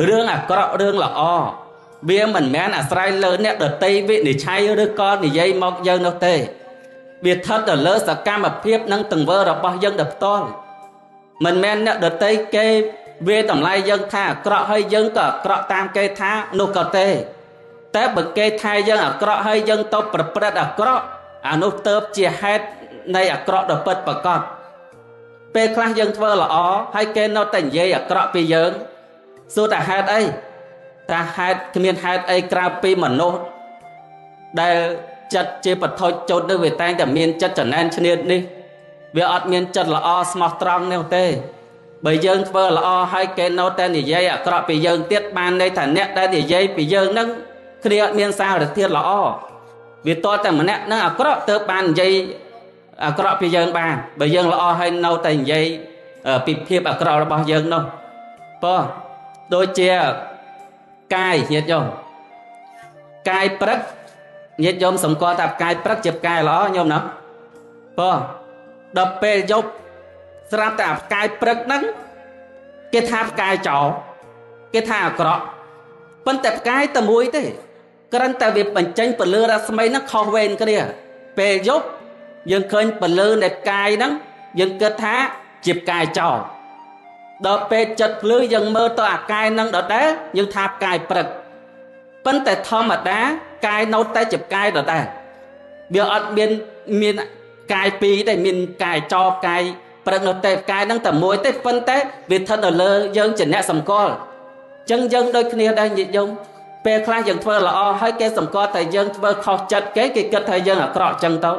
រឿងអាក្រក់រឿងល្អវាមិនមែនអាស្រ័យលើអ្នកដទៃវិនិច្ឆ័យឬក៏និយាយមកយើងនោះទេវាស្ថិតនៅលើសកម្មភាពនិងទង្វើរបស់យើងដោយផ្ទាល់មិនមែនអ្នកដទៃគេវាតម្លៃយើងថាអាក្រក់ហើយយើងក៏អាក្រក់តាមគេថានោះក៏ទេតែបើគេថាយើងអាក្រក់ហើយយើងទៅប្រព្រឹត្តអាក្រក់អានោះទៅជាហេតុនៃអាក្រក់ដ៏ពិតប្រាកដពេលខ្លះយើងធ្វើល្អហើយគេនៅតែនិយាយអាក្រក់ពីយើងសួរតែហេតុអីថាហេតុគ្មានហេតុអីក្រៅពីមនុស្សដែលចិត្តជាបឋិជននេះវាតែងតែមានចិត្តចំណែនឈ្នាតនេះវាអត់មានចិត្តល្អស្មោះត្រង់នេះទេបើយើងធ្វើល្អហើយគេនៅតែនិយាយអាក្រក់ពីយើងទៀតបានន័យថាអ្នកដែលនិយាយពីយើងហ្នឹងគ្នាអត់មានសារធាតុល្អវាតតែម្នាក់ហ្នឹងអាក្រក់ទៅបាននិយាយអាក្រក់ពីយើងបានបើយើងល្អហើយនៅតែនិយាយពីភាពអាក្រក់របស់យើងនោះបើដូចជាកាយញាតិញោមកាយព្រឹកញាតិញោមសម្គាល់ថាកាយព្រឹកជាកាយល្អញោមណាបើដល់ពេលយប់ស្រាប់តែអាផ្កាយព្រឹកហ្នឹងគេថាផ្កាយចោលគេថាអាក្រក់ប៉ុន្តែផ្កាយតែមួយទេគ្រាន់តែវាបញ្ចេញពន្លឺរស្មីហ្នឹងខុសវេនគ្នាពេលយប់យើងឃើញពន្លឺនៃផ្កាយហ្នឹងយើងគិតថាជាផ្កាយចោលដល់ពេលចិត្តភ្លឺយើងមើលទៅអាកាយហ្នឹងដដែលយើងថាផ្កាយព្រឹកប៉ុន្តែធម្មតាកាយនៅតែជាផ្កាយដដែលវាអត់មានកាយពីរទេមានកាយចោលកាយព្រឹកនោះទេកាយហ្នឹងតែមួយទេប៉ុន្តែវាស្ថិតនៅលើយើងជាអ្នកសម្គាល់អញ្ចឹងយើងដូចគ្នាដែរញាតិញោមពេលខ្លះយើងធ្វើល្អហើយគេសម្គាល់តែយើងធ្វើខុសចិត្តគេគេគិតថាយើងអាក្រក់អញ្ចឹងទៅ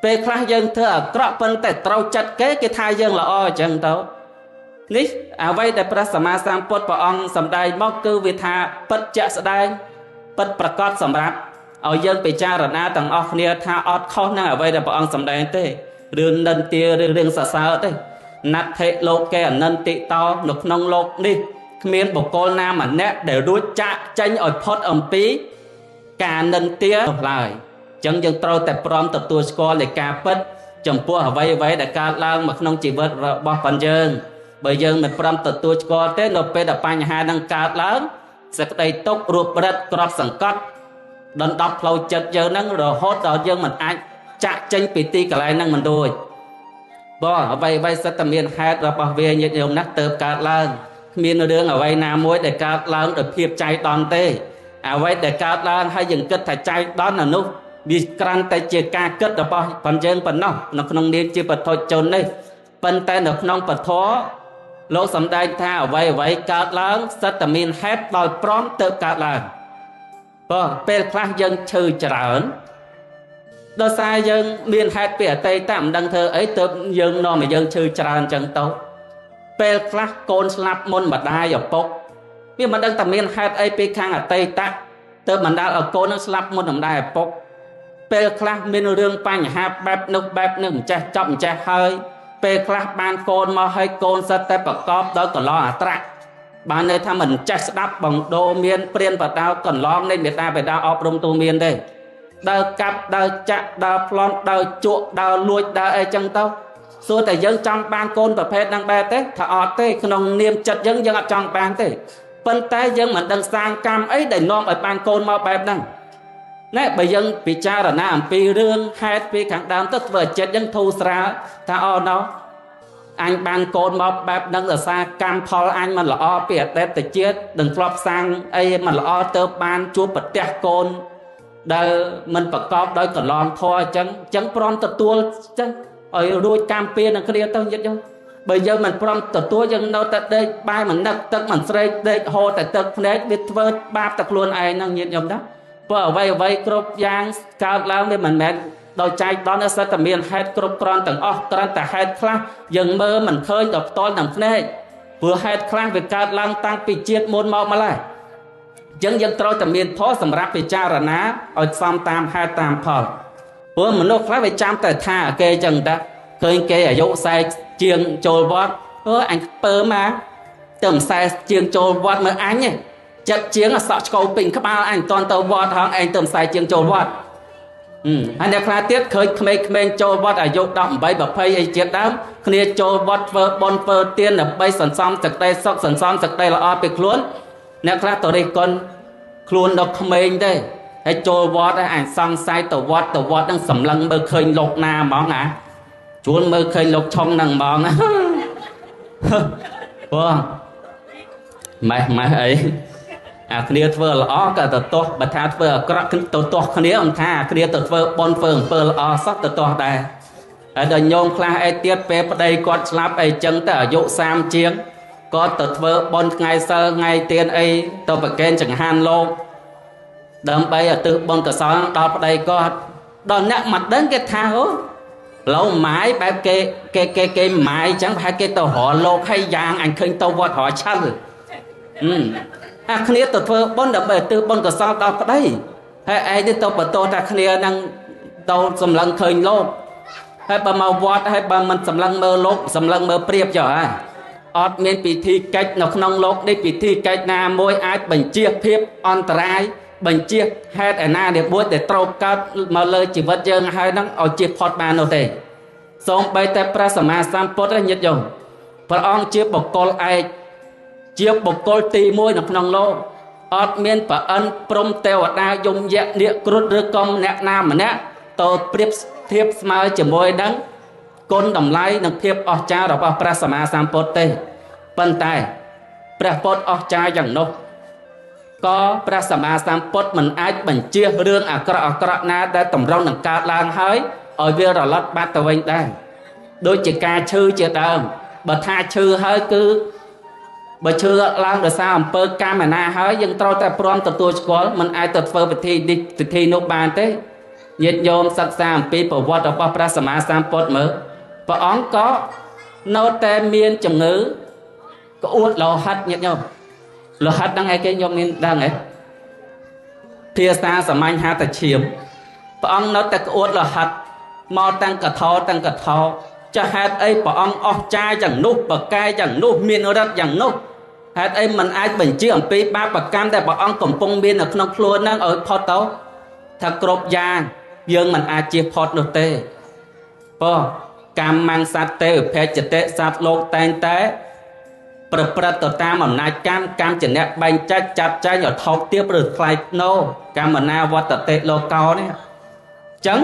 ពេលខ្លះយើងធ្វើអាក្រក់ប៉ុន្តែត្រូវចិត្តគេគេថាយើងល្អអញ្ចឹងទៅនេះអ្វីដែលព្រះសម្មាសម្ពុទ្ធព្រះអង្គសម្ដែងមកគឺវាថាពិតជាក់ស្ដែងពិតប្រាកដសម្រាប់ឲ្យយើងពិចារណាទាំងអស់គ្នាថាអត់ខុសនឹងអ្វីដែលព្រះអង្គសម្ដែងទេរឿងនិន្ទាឬរឿងសរសើរទេណដ្ឋិលោកេអនិន្តិតោនៅក្នុងលោកនេះគ្មានបុគ្គលណាម្នាក់ដែលរួចចាកចេញឲ្យផុតអំពីការនិន្ទានោះឡើយអញ្ចឹងយើងត្រូវតែព្រមទទួលស្គាល់នៃការពិតចំពោះអ្វីៗដែលកើតឡើងមកក្នុងជីវិតរបស់ប៉ុនយើងបើយើងមិនព្រមទទួលស្គាល់ទេនៅពេលដែលបញ្ហានឹងកើតឡើងសេចក្តីទុក្ខរួបរិតក្របសង្កត់ដណ្ដប់ផ្លូវចិត្តយើងហ្នឹងរហូតដល់យើងមិនអាចចាក់ចេញពីទីកន្លែងហ្នឹងមិនរួចបើអ្វីៗសិតតែមានហេតុរបស់វាញាតិញោមណាស់ទៅកើតឡើងគ្មានរឿងអ្វីណាមួយដែលកើតឡើងដោយភាពចៃដន្យទេអ្វីដែលកើតឡើងហើយយើងគិតថាចៃដន្យអានោះវាគ្រាន់តែជាការគិតរបស់ប៉ុនយើងប៉ុណ្ណោះនៅក្នុងនាមជាបឋិជននេះប៉ុន្តែនៅក្នុងពធលោកសម្ដែងថាអ្វីៗកើតឡើងសិតតែមានហេតុដោយព្រមទៅកើតឡើងបើពេលខ្លះយើងឈឺច្រើនដោយសារយើងមានហេតុពីអតីតមិនដឹងធ្វើអីទើបយើងនាំឲ្យយើងឈឺច្រើនចឹងទៅពេលខ្លះកូនស្លាប់មុនម្ដាយឪពុកវាមិនដឹងតែមានហេតុអីពីខាងអតីតទើបបណ្ដាលឲ្យកូននឹងស្លាប់មុនម្ដាយឪពុកពេលខ្លះមានរឿងបញ្ហាបែបនោះបែបនេះមិនចេះចប់មិនចេះហើយពេលខ្លះបានកូនមកហើយកូនសិតតែប្រកបដោយកន្លងអត្រៈបានន័យថាមិនចេះស្ដាប់បង្ដូរមានព្រានបដៅកន្លងនៃមេត្តាបិតាអប់រំទូមានទេដើរកាប់ដើរចាក់ដើរប្លន់ដើរជក់ដើរលួចដើរអីចឹងទៅសួរតែយើងចង់បានកូនប្រភេទហ្នឹងបែបទេថាអត់ទេក្នុងនាមចិត្តយើងយើងអត់ចង់បានទេប៉ុន្តែយើងមិនដឹងសាងកម្មអីដែលនាំឲ្យបានកូនមកបែបហ្នឹងណែបើយើងពិចារណាអំពីរឿងហេតុពីខាងដើមទៅធ្វើឲ្យចិត្តយើងធូរស្រាលថាអូណោះអញបានកូនមកបែបហ្នឹងដោយសារកម្មផលអញមិនល្អពីអតីតជាតិនឹងធ្លាប់សាងអីមិនល្អទៅបានជួបប្រទះកូនដែលមិនប្រកបដោយកន្លងធម៌អញ្ចឹងព្រមទទួលអញ្ចឹងឲ្យរួចកម្មពៀនឹងគ្នាទៅញាតិញោមបើយើងមិនព្រមទទួលយើងនៅតែដេកបាយមិននឹកទឹកមិនស្រេកដេកហូរតែទឹកភ្នែកវាធ្វើបាបតែខ្លួនឯងហ្នឹងញាតិញោមណាព្រោះអ្វីៗគ្រប់យ៉ាងកើតឡើងវាមិនមែនដោយចៃដន្យសិតតែមានហេតុគ្រប់គ្រាន់ទាំងអស់គ្រាន់តែហេតុខ្លះយើងមើលមិនឃើញដល់ផ្ទាល់នឹងភ្នែកព្រោះហេតុខ្លះវាកើតឡើងតាំងពីជាតិមុនមកម្ល៉េះអញ្ចឹងយើងត្រូវតែមានធម៌សម្រាប់ពិចារណាឲ្យសមតាមហេតុតាមផលព្រោះមនុស្សខ្លះវាចាំតែថាគេអញ្ចឹងតាឃើញគេអាយុ40ជាងចូលវត្តអើអញពើមកទៅ40ជាងចូលវត្តមើលអញចិត្តជាងអសក់ឆ្កោពេញក្បាលអញមិនតាន់ទៅវត្តហងឯងទៅ40ជាងចូលវត្ត ហើយអ្នកខ្លះទៀតឃើញក្មេងៗចូលវត្តអាយុ18 20អីជាដើមគ្នាចូលវត្តធ្វើបុណ្យធ្វើទានដើម្បីសន្សំសេចក្តីសុខសន្សំសេចក្តីល្អពីខ្លួនអ្នកខ្លះទៅរិះគន់ខ្លួនដល់ក្មេងទេហើយចូលវត្តអញសង្ស័យទៅវត្តហ្នឹងសម្លឹងមើលឃើញលោកណាហ្មងអាជួនមើលឃើញលោកឆុងហ្នឹងហ្មងបងម៉េះម៉េះអីអាគ្នាធ្វើល្អក៏ទៅទាស់បើថាធ្វើអាក្រក់ទៅទាស់គ្នាមិនថាអាគ្នាទៅធ្វើបុណ្យធ្វើអំពើល្អសោះទៅទាស់ដែរហើយដល់ញោមខ្លះអីទៀតពេលប្តីគាត់ស្លាប់អីចឹងទៅអាយុ30ជាងគាត់ទៅធ្វើបុណ្យថ្ងៃសិលថ្ងៃទានអីទៅប្រគេនចង្ហាន់លោកដើម្បីឧទ្ទិសបុណ្យកុសលដល់ប្តីគាត់ដល់អ្នកមិនដឹងគេថាអូឡូវម៉ាយបែបគេគេគេគេម៉ាយចឹងប្រហែលគេទៅរកលោកហើយយ៉ាងអញឃើញទៅវត្តរកឆិលអាគ្នាទៅធ្វើបុណ្យដើម្បីឧទ្ទិសបុណ្យកុសលដល់ប្តីហើយឯងនេះទៅបន្ទោសថាគ្នានឹងទៅសម្លឹងឃើញលោកហើយបើមកវត្តហើយបើមិនសម្លឹងមើលលោកសម្លឹងមើលព្រៀបចុះហ่าអត់មានពិធីកិច្ចនៅក្នុងលោកនេះពិធីកិច្ចណាមួយអាចបញ្ជៀសភាពអន្តរាយបញ្ជៀសហេតុឯណានេះមួយដែលត្រូវកើតមកលើជីវិតយើងហើយនឹងឲ្យជៀសផុតបាននោះទេសូម្បីតែព្រះសម្មាសម្ពុទ្ធញាតិញោមព្រះអង្គជាបុគ្គលឯកជាបុគ្គលទី1នៅក្នុងលោកអត់មានប្រអិនព្រំទេវតាយមយៈនាគគ្រុឌឬក៏អ្នកណាម្នាក់ទៅប្រៀបធៀបស្មើជាមួយនឹងគុណតម្លៃនិងភាពអស្ចារ្យរបស់ព្រះសម្មាសម្ពុទ្ធទេប៉ុន្តែព្រះពុទ្ធអស្ចារ្យយ៉ាងនោះក៏ព្រះសម្មាសម្ពុទ្ធមិនអាចបញ្ជៀសរឿងអាក្រក់ណាដែលតម្រង់នឹងកើតឡើងហើយឲ្យវារលត់បាត់ទៅវិញដែរដូចជាការឈឺជាដើមបើថាឈឺហើយគឺបើឈឺឡើងដោយសារអំពើកម្មណាហើយយើងត្រូវតែព្រមទទួលស្គាល់មិនអាចទៅធ្វើពិធីនេះពិធីនោះបានទេញាតិញោមសិក្សាអំពីប្រវត្តិរបស់ព្រះសម្មាសម្ពុទ្ធមើលព្រះអង្គក៏នៅតែមានជំងឺក្អួតលោហិតញាតិញោមលោហិតហ្នឹងឯងគេញោមមានដឹងទេភាសាសាមញ្ញហៅថាឈាមព្រះអង្គនៅតែក្អួតលោហិតមកតាំងកថោតាំងកថោចាហេតុអីព្រះអង្គអស្ចារ្យយ៉ាងនោះបកែយ៉ាងនោះមានរិទ្ធយ៉ាងនោះហេតុអីមិនអាចបញ្ជាអំពីបាបកម្មដែលព្រះអង្គកំពុងមាននៅក្នុងខ្លួនហ្នឹងឲ្យផុតទៅថាគ្រប់យ៉ាងយើងមិនអាចជៀសផុតនោះទេព្រោះកម្មមសត្វទេវិភេចតិសត្វលោកតែងតែប្រព្រឹត្តទៅតាមអំណាចកម្មកម្មជាអ្នកបែងចែកចាត់ចែងឲ្យថោកទាបឬថ្លៃថ្នូរកម្មណាវត្តតិលោកោនេះអញ្ចឹង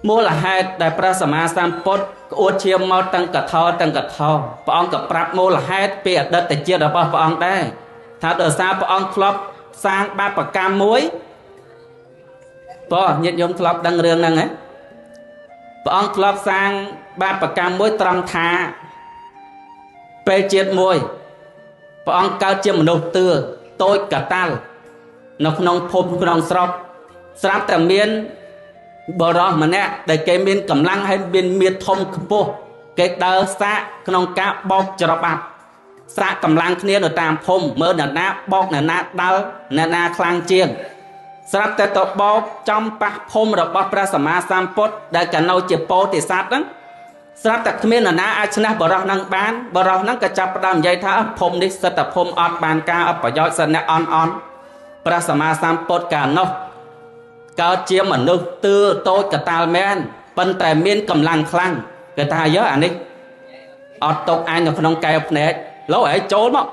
មូលហេតុដែលព្រះសម្មាសម្ពុទ្ធក្អួតឈាមមកតាំងកថោតាំងកថោព្រះអង្គក៏ប្រាប់មូលហេតុពីអតីតជាតិរបស់ព្រះអង្គដែរថាដោយសារព្រះអង្គធ្លាប់សាងបាបកម្មមួយបងញាតិញោមធ្លាប់ដឹងរឿងហ្នឹងហ៎ព្រះអង្គធ្លាប់សាងបាបកម្មមួយត្រង់ថាពេលជាតិមួយព្រះអង្គកើតជាមនុស្សទឿតូចកតាល់នៅក្នុងភូមិក្នុងស្រុកស្រាប់តែមានបរិសម្នាក់ដែលគេមានកម្លាំងហើយមានមៀតធំខ្ពស់គេដើរសាកក្នុងការបោកច្របាប់សាកកម្លាំងគ្នានៅតាមភូមិមើលអ្នកណាបោកអ្នកណាដាល់អ្នកណាខ្លាំងជាងស្រាប់តែទៅបោកចំប៉ះភូមិរបស់ព្រះសម្មាសម្ពុទ្ធដែលកាលនៅជាពោធិសត្វហ្នឹងស្រាប់តែគ្មាននរណាអាចឈ្នះបរិសហ្នឹងបានបរិសហ្នឹងក៏ចាប់ផ្ដើមនិយាយថាភូមិនេះសិតតែភូមិអត់បានការអត់ប្រយោជន៍សិតអ្នកអន់អន់ព្រះសម្មាសម្ពុទ្ធកាលនោះកើតជាមនុស្សទឿតូចកតាល់មែនប៉ុន្តែមានកម្លាំងខ្លាំងគេថាយើអានេះអត់ຕົកអញនៅក្នុងកែវភ្នែកលោកឯងចូលមក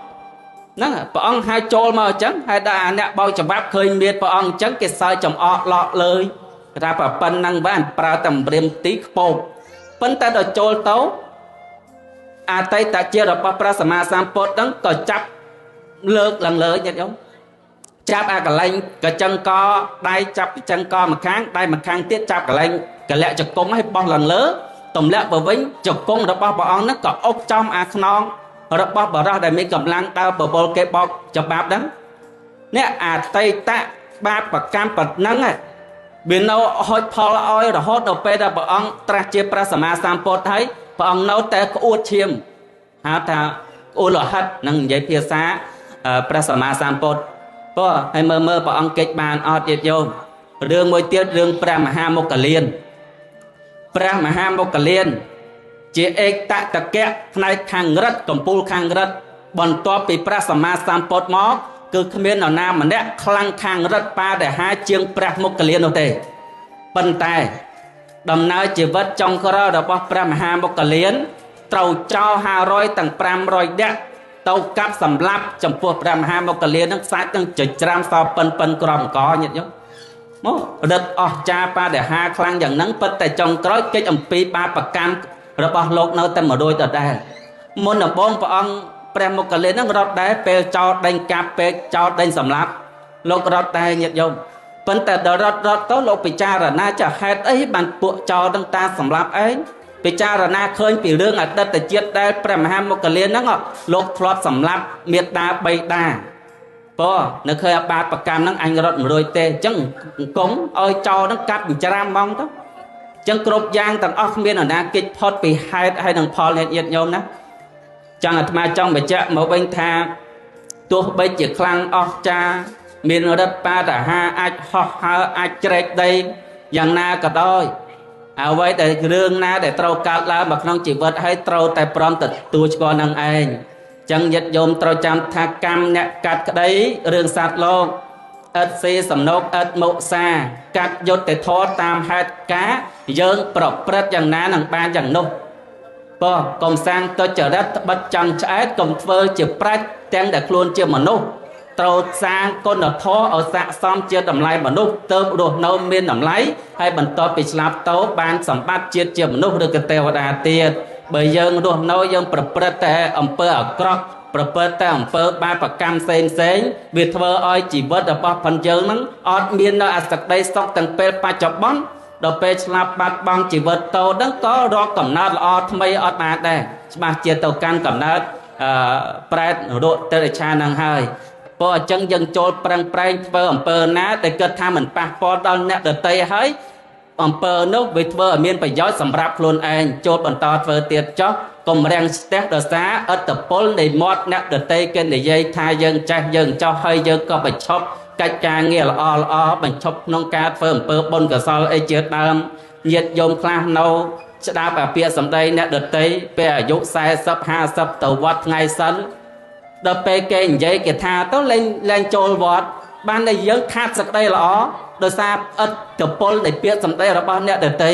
ហ្នឹងព្រះអង្គហៅចូលមកអញ្ចឹងហើយដល់អាអ្នកបោកច្បាប់ឃើញមានព្រះអង្គអញ្ចឹងគេសើចចំអកលក់លើយគេថាប៉ុណ្ណឹងបានប្រើតែម្រាមទីខ្ពោបប៉ុន្តែដល់ចូលទៅអតីតជាតិរបស់ព្រះសម្មាសម្ពុទ្ធហ្នឹងក៏ចាប់លើកឡើងលើញាតិញោមចាប់អាកន្លែងកញ្ចឹងកដៃចាប់កញ្ចឹងកម្ខាងដៃម្ខាងទៀតចាប់កន្លែងកលៈជង្គង់ឲ្យបោះឡើងលើទម្លាក់ទៅវិញជង្គង់របស់ព្រះអង្គហ្នឹងក៏អុកចំអាខ្នងរបស់បរោះដែលមានកម្លាំងដើរបបល់គេបោកច្បាប់ហ្នឹងនេះអតីតបាបកម្មប៉ុណ្ណឹងវានៅហុចផលឲ្យរហូតដល់ពេលដែលព្រះអង្គត្រាស់ជាព្រះសម្មាសម្ពុទ្ធហើយព្រះអង្គនៅតែក្អួតឈាមហៅថាក្អួតលោហិតនឹងនិយាយភាសាព្រះសម្មាសម្ពុទ្ធព្រោះហើយមើលមើលព្រះអង្គកិច្ចបានអត់ទៀតយោមរឿងមួយទៀតរឿងព្រះមហាមោគលានព្រះមហាមោគលានជាឯកតតកៈផ្នែកខាងរិទ្ធកំពូលខាងរិទ្ធបន្ទាប់ពីព្រះសម្មាសម្ពុទ្ធមកគឺគ្មាននរណាម្នាក់ខ្លាំងខាងរិទ្ធបាដិហាជាងព្រះមោគលាននោះទេ ប៉ុន្តែដំណើរជីវិតចុងក្រោយរបស់ព្រះមហាមោគ្គល្លានត្រូវចោល500ទាំង500នាក់ទៅកាប់សម្លាប់ចំពោះព្រះមហាមោគ្គល្លាននឹងសាច់នឹងចិច្រាំសប៉ិនប៉ិនក្រមកញាតិញោមមករឹតអស់ចាបដិហាខ្លាំងយ៉ាងហ្នឹងប៉ុន្តែចុងក្រោយកិច្ចអំពីបាបកម្មរបស់លោកនៅតែមួយរួចដដែលមុនដំបូងព្រះអង្គព្រះមោគ្គល្លាននឹងរត់ដែរពេលចោលដេញកាប់ពេលចោលដេញសម្លាប់លោករត់ដែរញាតិញោមប៉ុន្តែដល់រត់រត់ទៅលោកពិចារណាចាហេតុអីបានពួកចោលនឹងតាសម្លាប់ឯងពិចារណាឃើញពីរឿងអតីតជាតិដែលព្រះមហាមោគ្គល្លានហ្នឹងលោកធ្លាប់សម្លាប់មេដាបៃតាព្រោះនៅឃើញអាបាបកម្មហ្នឹងអញរត់មិនរួចទេអញ្ចឹងអង្គឲ្យចោលហ្នឹងកាប់ច្រាមហ្មងទៅអញ្ចឹងគ្រប់យ៉ាងទាំងអស់គ្មាននរណាគេចផុតពីហេតុហើយនឹងផលញាតិញោមណាចង់អាត្មាចង់បញ្ជាក់មកវិញថាទោះបីជាខ្លាំងអស្ចារ្យមានរិទ្ធបាតហាអាចហោះហើរអាចជ្រែកដីយ៉ាងណាក៏ដោយអ្វីដែលរឿងណាដែលត្រូវកើតឡើងមកក្នុងជីវិតហើយត្រូវតែព្រមទទួលស្គាល់នឹងឯងចឹងញាតិញោមត្រូវចាំថាកម្មអ្នកកាត់ក្តីរឿងសត្វលោកឥតស៊ីសំណោកឥតមុសាកាត់យុត្តិធម៌តាមហេតុការយើងប្រព្រឹត្តយ៉ាងណានឹងបានយ៉ាងនោះបើកុំសាងទុច្ចរិតត្បិតចង់ឆ្អែតកុំធ្វើជាប្រាជ្ញទាំងដែលខ្លួនជាមនុស្សត្រូវសាងគុណធម៌ឲ្យស័ក្តិសមជាតម្លៃមនុស្សទើបរស់នៅមានតម្លៃហើយបន្ទាប់ពីស្លាប់ទៅបានសម្បត្តិជាតិជាមនុស្សឬក៏ទេវតាទៀតបើយើងរស់នៅយើងប្រព្រឹត្តតែអំពើអាក្រក់ប្រព្រឹត្តតែអំពើបាបកម្មផ្សេងផ្សេងវាធ្វើឲ្យជីវិតរបស់ផងយើងហ្នឹងអត់មាននៅអសក្តីសុខទាំងពេលបច្ចុប្បន្នដល់ពេលស្លាប់បាត់បង់ជីវិតទៅហ្នឹងក៏រកកំណើតល្អថ្មីអត់បានដែរច្បាស់ជាទៅកាន់កំណើតប្រែតរកតិរិឆានឹងហើយព្រោះអញ្ចឹងយើងចូលប្រឹងប្រែងធ្វើអំពើណាដែលគិតថាមិនប៉ះពាល់ដល់អ្នកដទៃហើយអំពើនោះវាធ្វើឲ្យមានប្រយោជន៍សម្រាប់ខ្លួនឯងចូលបន្តធ្វើទៀតចុះកុំរាំងស្ទះដោយសារឥទ្ធិពលនៃមាត់អ្នកដទៃគេនិយាយថាយើងចេះយើងចោះហើយយើងក៏បញ្ឈប់កិច្ចការងារល្អល្អបញ្ឈប់ក្នុងការធ្វើអំពើបុណ្យកុសលអីជាដើមញាតិញោមខ្លះនៅស្ដាប់អាពាក្យសម្ដីអ្នកដទៃពេលអាយុ40 50ទៅវត្តថ្ងៃសិនដល់ពេលគេនិយាយគេថាទៅលែងចូលវត្តបានតែយើងខាតសក្តីល្អដោយសារឥទ្ធិពលនៃពាក្យសម្ដីរបស់អ្នកដទៃ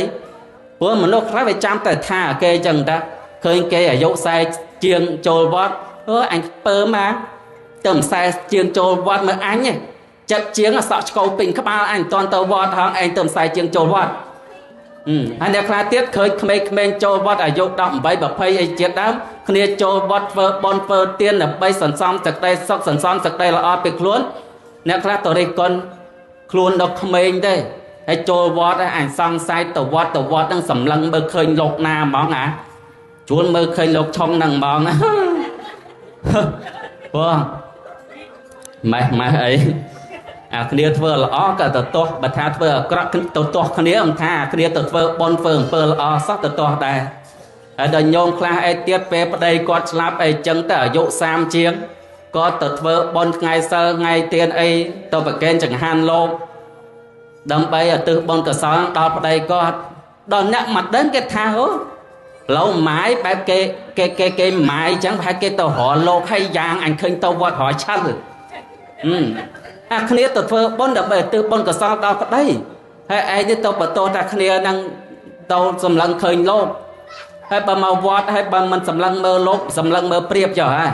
ព្រោះមនុស្សខ្លះវាចាំតែថាគេអញ្ចឹងតាឃើញគេអាយុ40ជាងចូលវត្តអើអញពើមកទៅ40ជាងចូលវត្តមើលអញចិត្តជាងអសក់ឆ្កោពេញក្បាលអញមិនទាន់ទៅវត្តហងឯងទៅ40ជាងចូលវត្តហើយអ្នកខ្លះទៀតឃើញក្មេងៗចូលវត្តអាយុ18 20អីជាដើមគ្នាចូលវត្តធ្វើបុណ្យធ្វើទានដើម្បីសន្សំសេចក្តីសុខសន្សំសេចក្តីល្អពីខ្លួនអ្នកខ្លះទៅរិះគន់ខ្លួនដល់ក្មេងទេហើយចូលវត្តអញសង្ស័យទៅវត្តហ្នឹងសម្លឹងមើលឃើញលោកណាហ្មងអាជួនមើលឃើញលោកឆុងហ្នឹងហ្មងបងម៉េះម៉េះអីអាគ្នាធ្វើល្អក៏ទៅទាស់បើថាធ្វើអាក្រក់ទៅទាស់គ្នាមិនថាអាគ្នាទៅធ្វើបុណ្យធ្វើអំពើល្អសោះទៅទាស់ដែរហើយដល់ញោមខ្លះអីទៀតពេលប្តីគាត់ស្លាប់អីចឹងទៅអាយុ30ជាងគាត់ទៅធ្វើបុណ្យថ្ងៃសិលថ្ងៃទានអីទៅប្រគេនចង្ហាន់លោកដើម្បីឧទ្ទិសបុណ្យកុសលដល់ប្តីគាត់ដល់អ្នកមកដឹងគេថាហូឡូវម៉ាយបែបគេគេគេគេម៉ាយចឹងប្រហែលគេទៅរកលោកហើយយ៉ាងអញឃើញទៅវត្តរកឆាត់អាគ្នាទៅធ្វើបុណ្យដើម្បីឧទ្ទិសបុណ្យកុសលដល់ប្តីហើយឯងនេះទៅបន្ទោសថាគ្នានឹងទៅសម្លឹងឃើញលោកហើយបើមកវត្តហើយបើមិនសម្លឹងមើលលោកសម្លឹងមើលព្រៀបចុះហ่า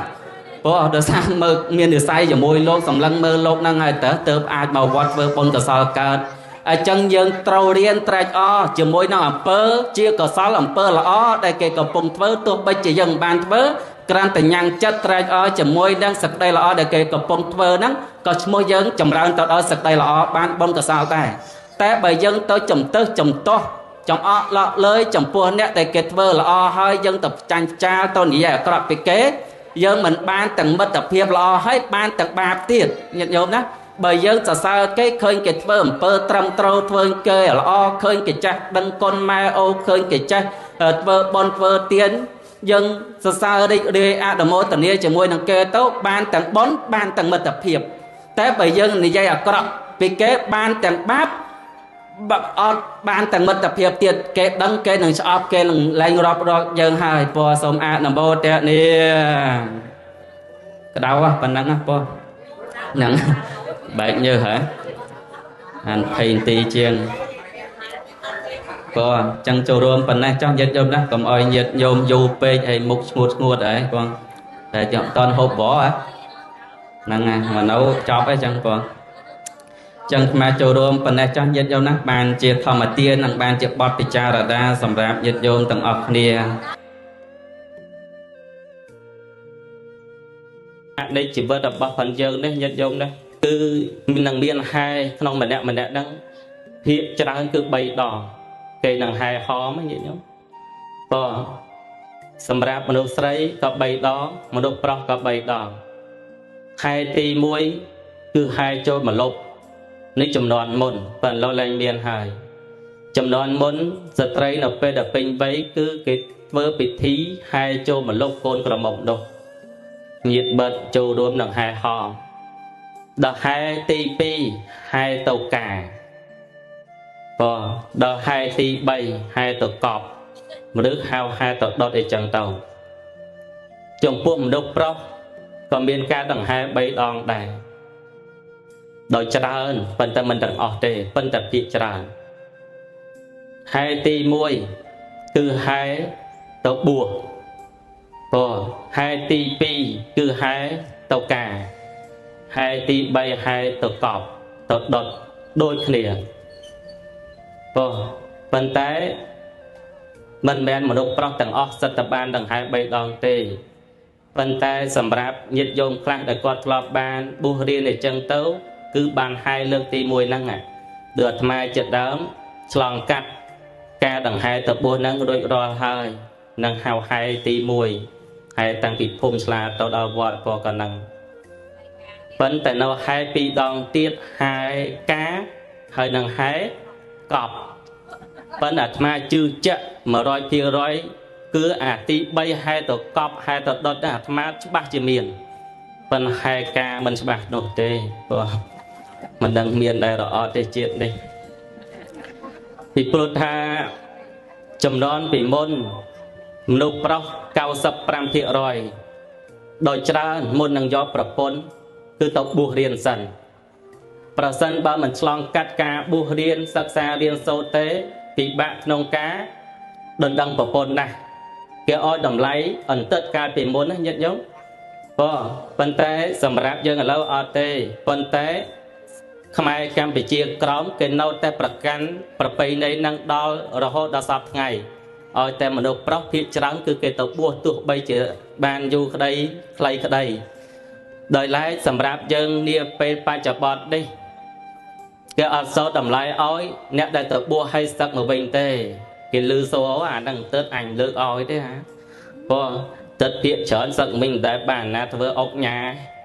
ព្រោះដោយសារមើលមាននិស័យជាមួយលោកសម្លឹងមើលលោកហ្នឹងហើយតើទើបអាចមកវត្តធ្វើបុណ្យកុសលកើតអញ្ចឹងយើងត្រូវរៀនត្រេកអរជាមួយនឹងអំពើជាកុសលអំពើល្អដែលគេកំពុងធ្វើទោះបីជាយើងមិនបានធ្វើគ្រាន់តែញ៉ាំងចិត្តត្រេកអរជាមួយនឹងសេចក្តីល្អដែលគេកំពុងធ្វើហ្នឹងក៏ឈ្មោះយើងចម្រើនទៅដល់សេចក្តីល្អបានបុណ្យកុសលដែរតែបើយើងទៅចំទឹះចំទាស់ចំអកលក់លើយចំពោះអ្នកដែលគេធ្វើល្អហើយយើងទៅចាញ់ចាលទៅនិយាយអាក្រក់ពីគេយើងមិនបានទាំងមិត្តភាពល្អហើយបានទាំងបាបទៀតញាតិញោមណាបើយើងសរសើរគេឃើញគេធ្វើអំពើត្រឹមត្រូវធ្វើគេល្អឃើញគេចេះដឹងគុណម៉ែអូឃើញគេចេះធ្វើបុណ្យធ្វើទានយើងសរសើររីករាយអនុមោទនាជាមួយនឹងគេទៅបានទាំងបុណ្យបានទាំងមិត្តភាពតែបើយើងនិយាយអាក្រក់ពីគេបានទាំងបាបអត់បានទាំងមិត្តភាពទៀតគេដឹងគេនឹងស្អប់គេនឹងលែងរាប់រកយើងហើយពរសូមអនុមោទនាក្តៅប៉ុណ្ណឹងណាពរហ្នឹងបែកញើសហ៎អាន20នាទីជាង បងចឹងចូលរួមប៉ុណ្ណេះចង់ញាតិញោមណាកុំអោយញាតិញោមយូរពេកហើយមុខស្ងួតស្ងួតអីបងតែចាំតន់ហូបបហ៎ហ្នឹងហើយមកនៅចប់អីចឹងបងចឹងខ្មែរចូលរួមប៉ុណ្ណេះចង់ញាតិញោមណាបានជាធម្មទាននិងបានជាបទពិចារណាសម្រាប់ញាតិញោមទាំងអស់គ្នានៃជីវិតរបស់ផងយើងនេះញាតិញោមនេះគឺនឹងមានហែក្នុងម្នាក់ម្នាក់ហ្នឹងភាគច្រើនគឺ3ដងគេនឹងហែហមញាតិញោមបងសម្រាប់មនុស្សស្រីក៏3ដងមនុស្សប្រុសក៏3ដងហែទី1គឺហែចូលម្លប់នេះចំនួនមុនប៉ុន្តែលែងមានហើយចំនួនមុនស្ត្រីនៅពេលដែលពេញវ័យគឺគេធ្វើពិធីហែចូលម្លប់កូនក្រមុំនោះញាតិបិទចូលរួមនឹងហែហមដល់ហែទី2ហែទៅកាបងដល់ហែទី3ហែទៅកប់ឬហៅហែទៅដុតអីចឹងទៅចំពោះមនុស្សប្រុសក៏មានការដង្ហែ3ដងដែរដោយច្រើនប៉ុន្តែមិនទាំងអស់ទេប៉ុន្តែភាគច្រើនហែទី1គឺហែទៅបួសបងហែទី2គឺហែទៅកាហែទី3ហែទៅកប់ទៅដុតដូចគ្នាបងប៉ុន្តែមិនមែនមនុស្សប្រុសទាំងអស់សិតតែបានដង្ហែ3ដងទេប៉ុន្តែសម្រាប់ញាតិញោមខ្លះដែលគាត់ធ្លាប់បានបួសរៀនអញ្ចឹងទៅគឺបានហែលើកទី1ហ្នឹងដូចអាត្មាចិត្តដើមឆ្លងកាត់ការដង្ហែទៅបួសហ្នឹងរួចរាល់ហើយនឹងហៅហែទី1ហែតាំងពីភូមិឆ្លាទៅដល់វត្តពកហ្នឹងប៉ុន្តែនៅហែ2ដងទៀតហែកាហើយនឹងហែកប់ប៉ុន្តែអាត្មាជឿជាក់100%គឺអាទី3ហែទៅកប់ហែទៅដុតអាត្មាច្បាស់ជាមានប៉ុន្តែហែកាមិនច្បាស់នោះទេព្រោះមិនដឹងមានដែររអត់ទេជាតិនេះពីព្រោះថាចំនួនពីមុនមនុស្សប្រុស 95% ដោយច្រើនមុននឹងយកប្រពន្ធគឺទៅបួសរៀនសិនប្រសិនបើមិនឆ្លងកាត់ការបួសរៀនសិក្សារៀនសូត្រទេពិបាកក្នុងការដណ្ដឹងប្រពន្ធណាស់គេឲ្យតម្លៃអន្តិតកាលពីមុនណាញាតិញោមបងប៉ុន្តែសម្រាប់យើងឥឡូវអត់ទេប៉ុន្តែខ្មែរកម្ពុជាក្រោមគេនៅតែប្រកាន់ប្រពៃណីនឹងដល់រហូតដល់សព្វថ្ងៃឲ្យតែមនុស្សប្រុសភាគច្រើនគឺគេទៅបួសទោះបីជាបានយូរក្តីខ្លីក្តីដោយឡែកសម្រាប់យើងនាពេលបច្ចុប្បន្ននេះគេអត់សូវតម្លៃឲ្យអ្នកដែលទៅបួសឲ្យសឹកមកវិញទេគេលឺសូរអាហ្នឹងទឹកអញលើកឲ្យទេហាព្រោះទឹកភាគច្រើនសឹកវិញមិនដែលបានណាធ្វើអុកញ៉ា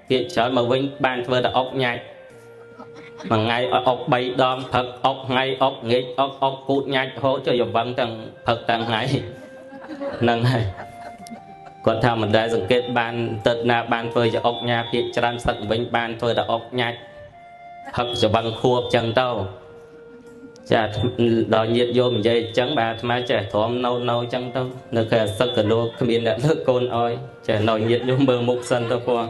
ភាគច្រើនមកវិញបានធ្វើតែអុកញ៉ាច់មួយថ្ងៃអុក3ដងផឹកអុកថ្ងៃអុកងាកអុកអុកគូតញ៉ាច់ហូតចុះយវឹងទាំងផឹកទាំងថ្ងៃហ្នឹងហើយគាត់ថាមិនដែលសង្កេតបានទឹកណាបានធ្វើជាអុកញ៉ាភាគច្រើនសឹកវិញបានធ្វើតែអុកញ៉ាច់ផឹកច្បឹងខួបចឹងទៅចាដល់ញាតិយោមនិយាយចឹងបាទអាត្មាចេះទ្រាំនៅចឹងទៅនៅគេសឹកកលួគ្មានអ្នកលើកកូនអោយចេះនៅញាតិយោមមើលមុខសិនទៅផង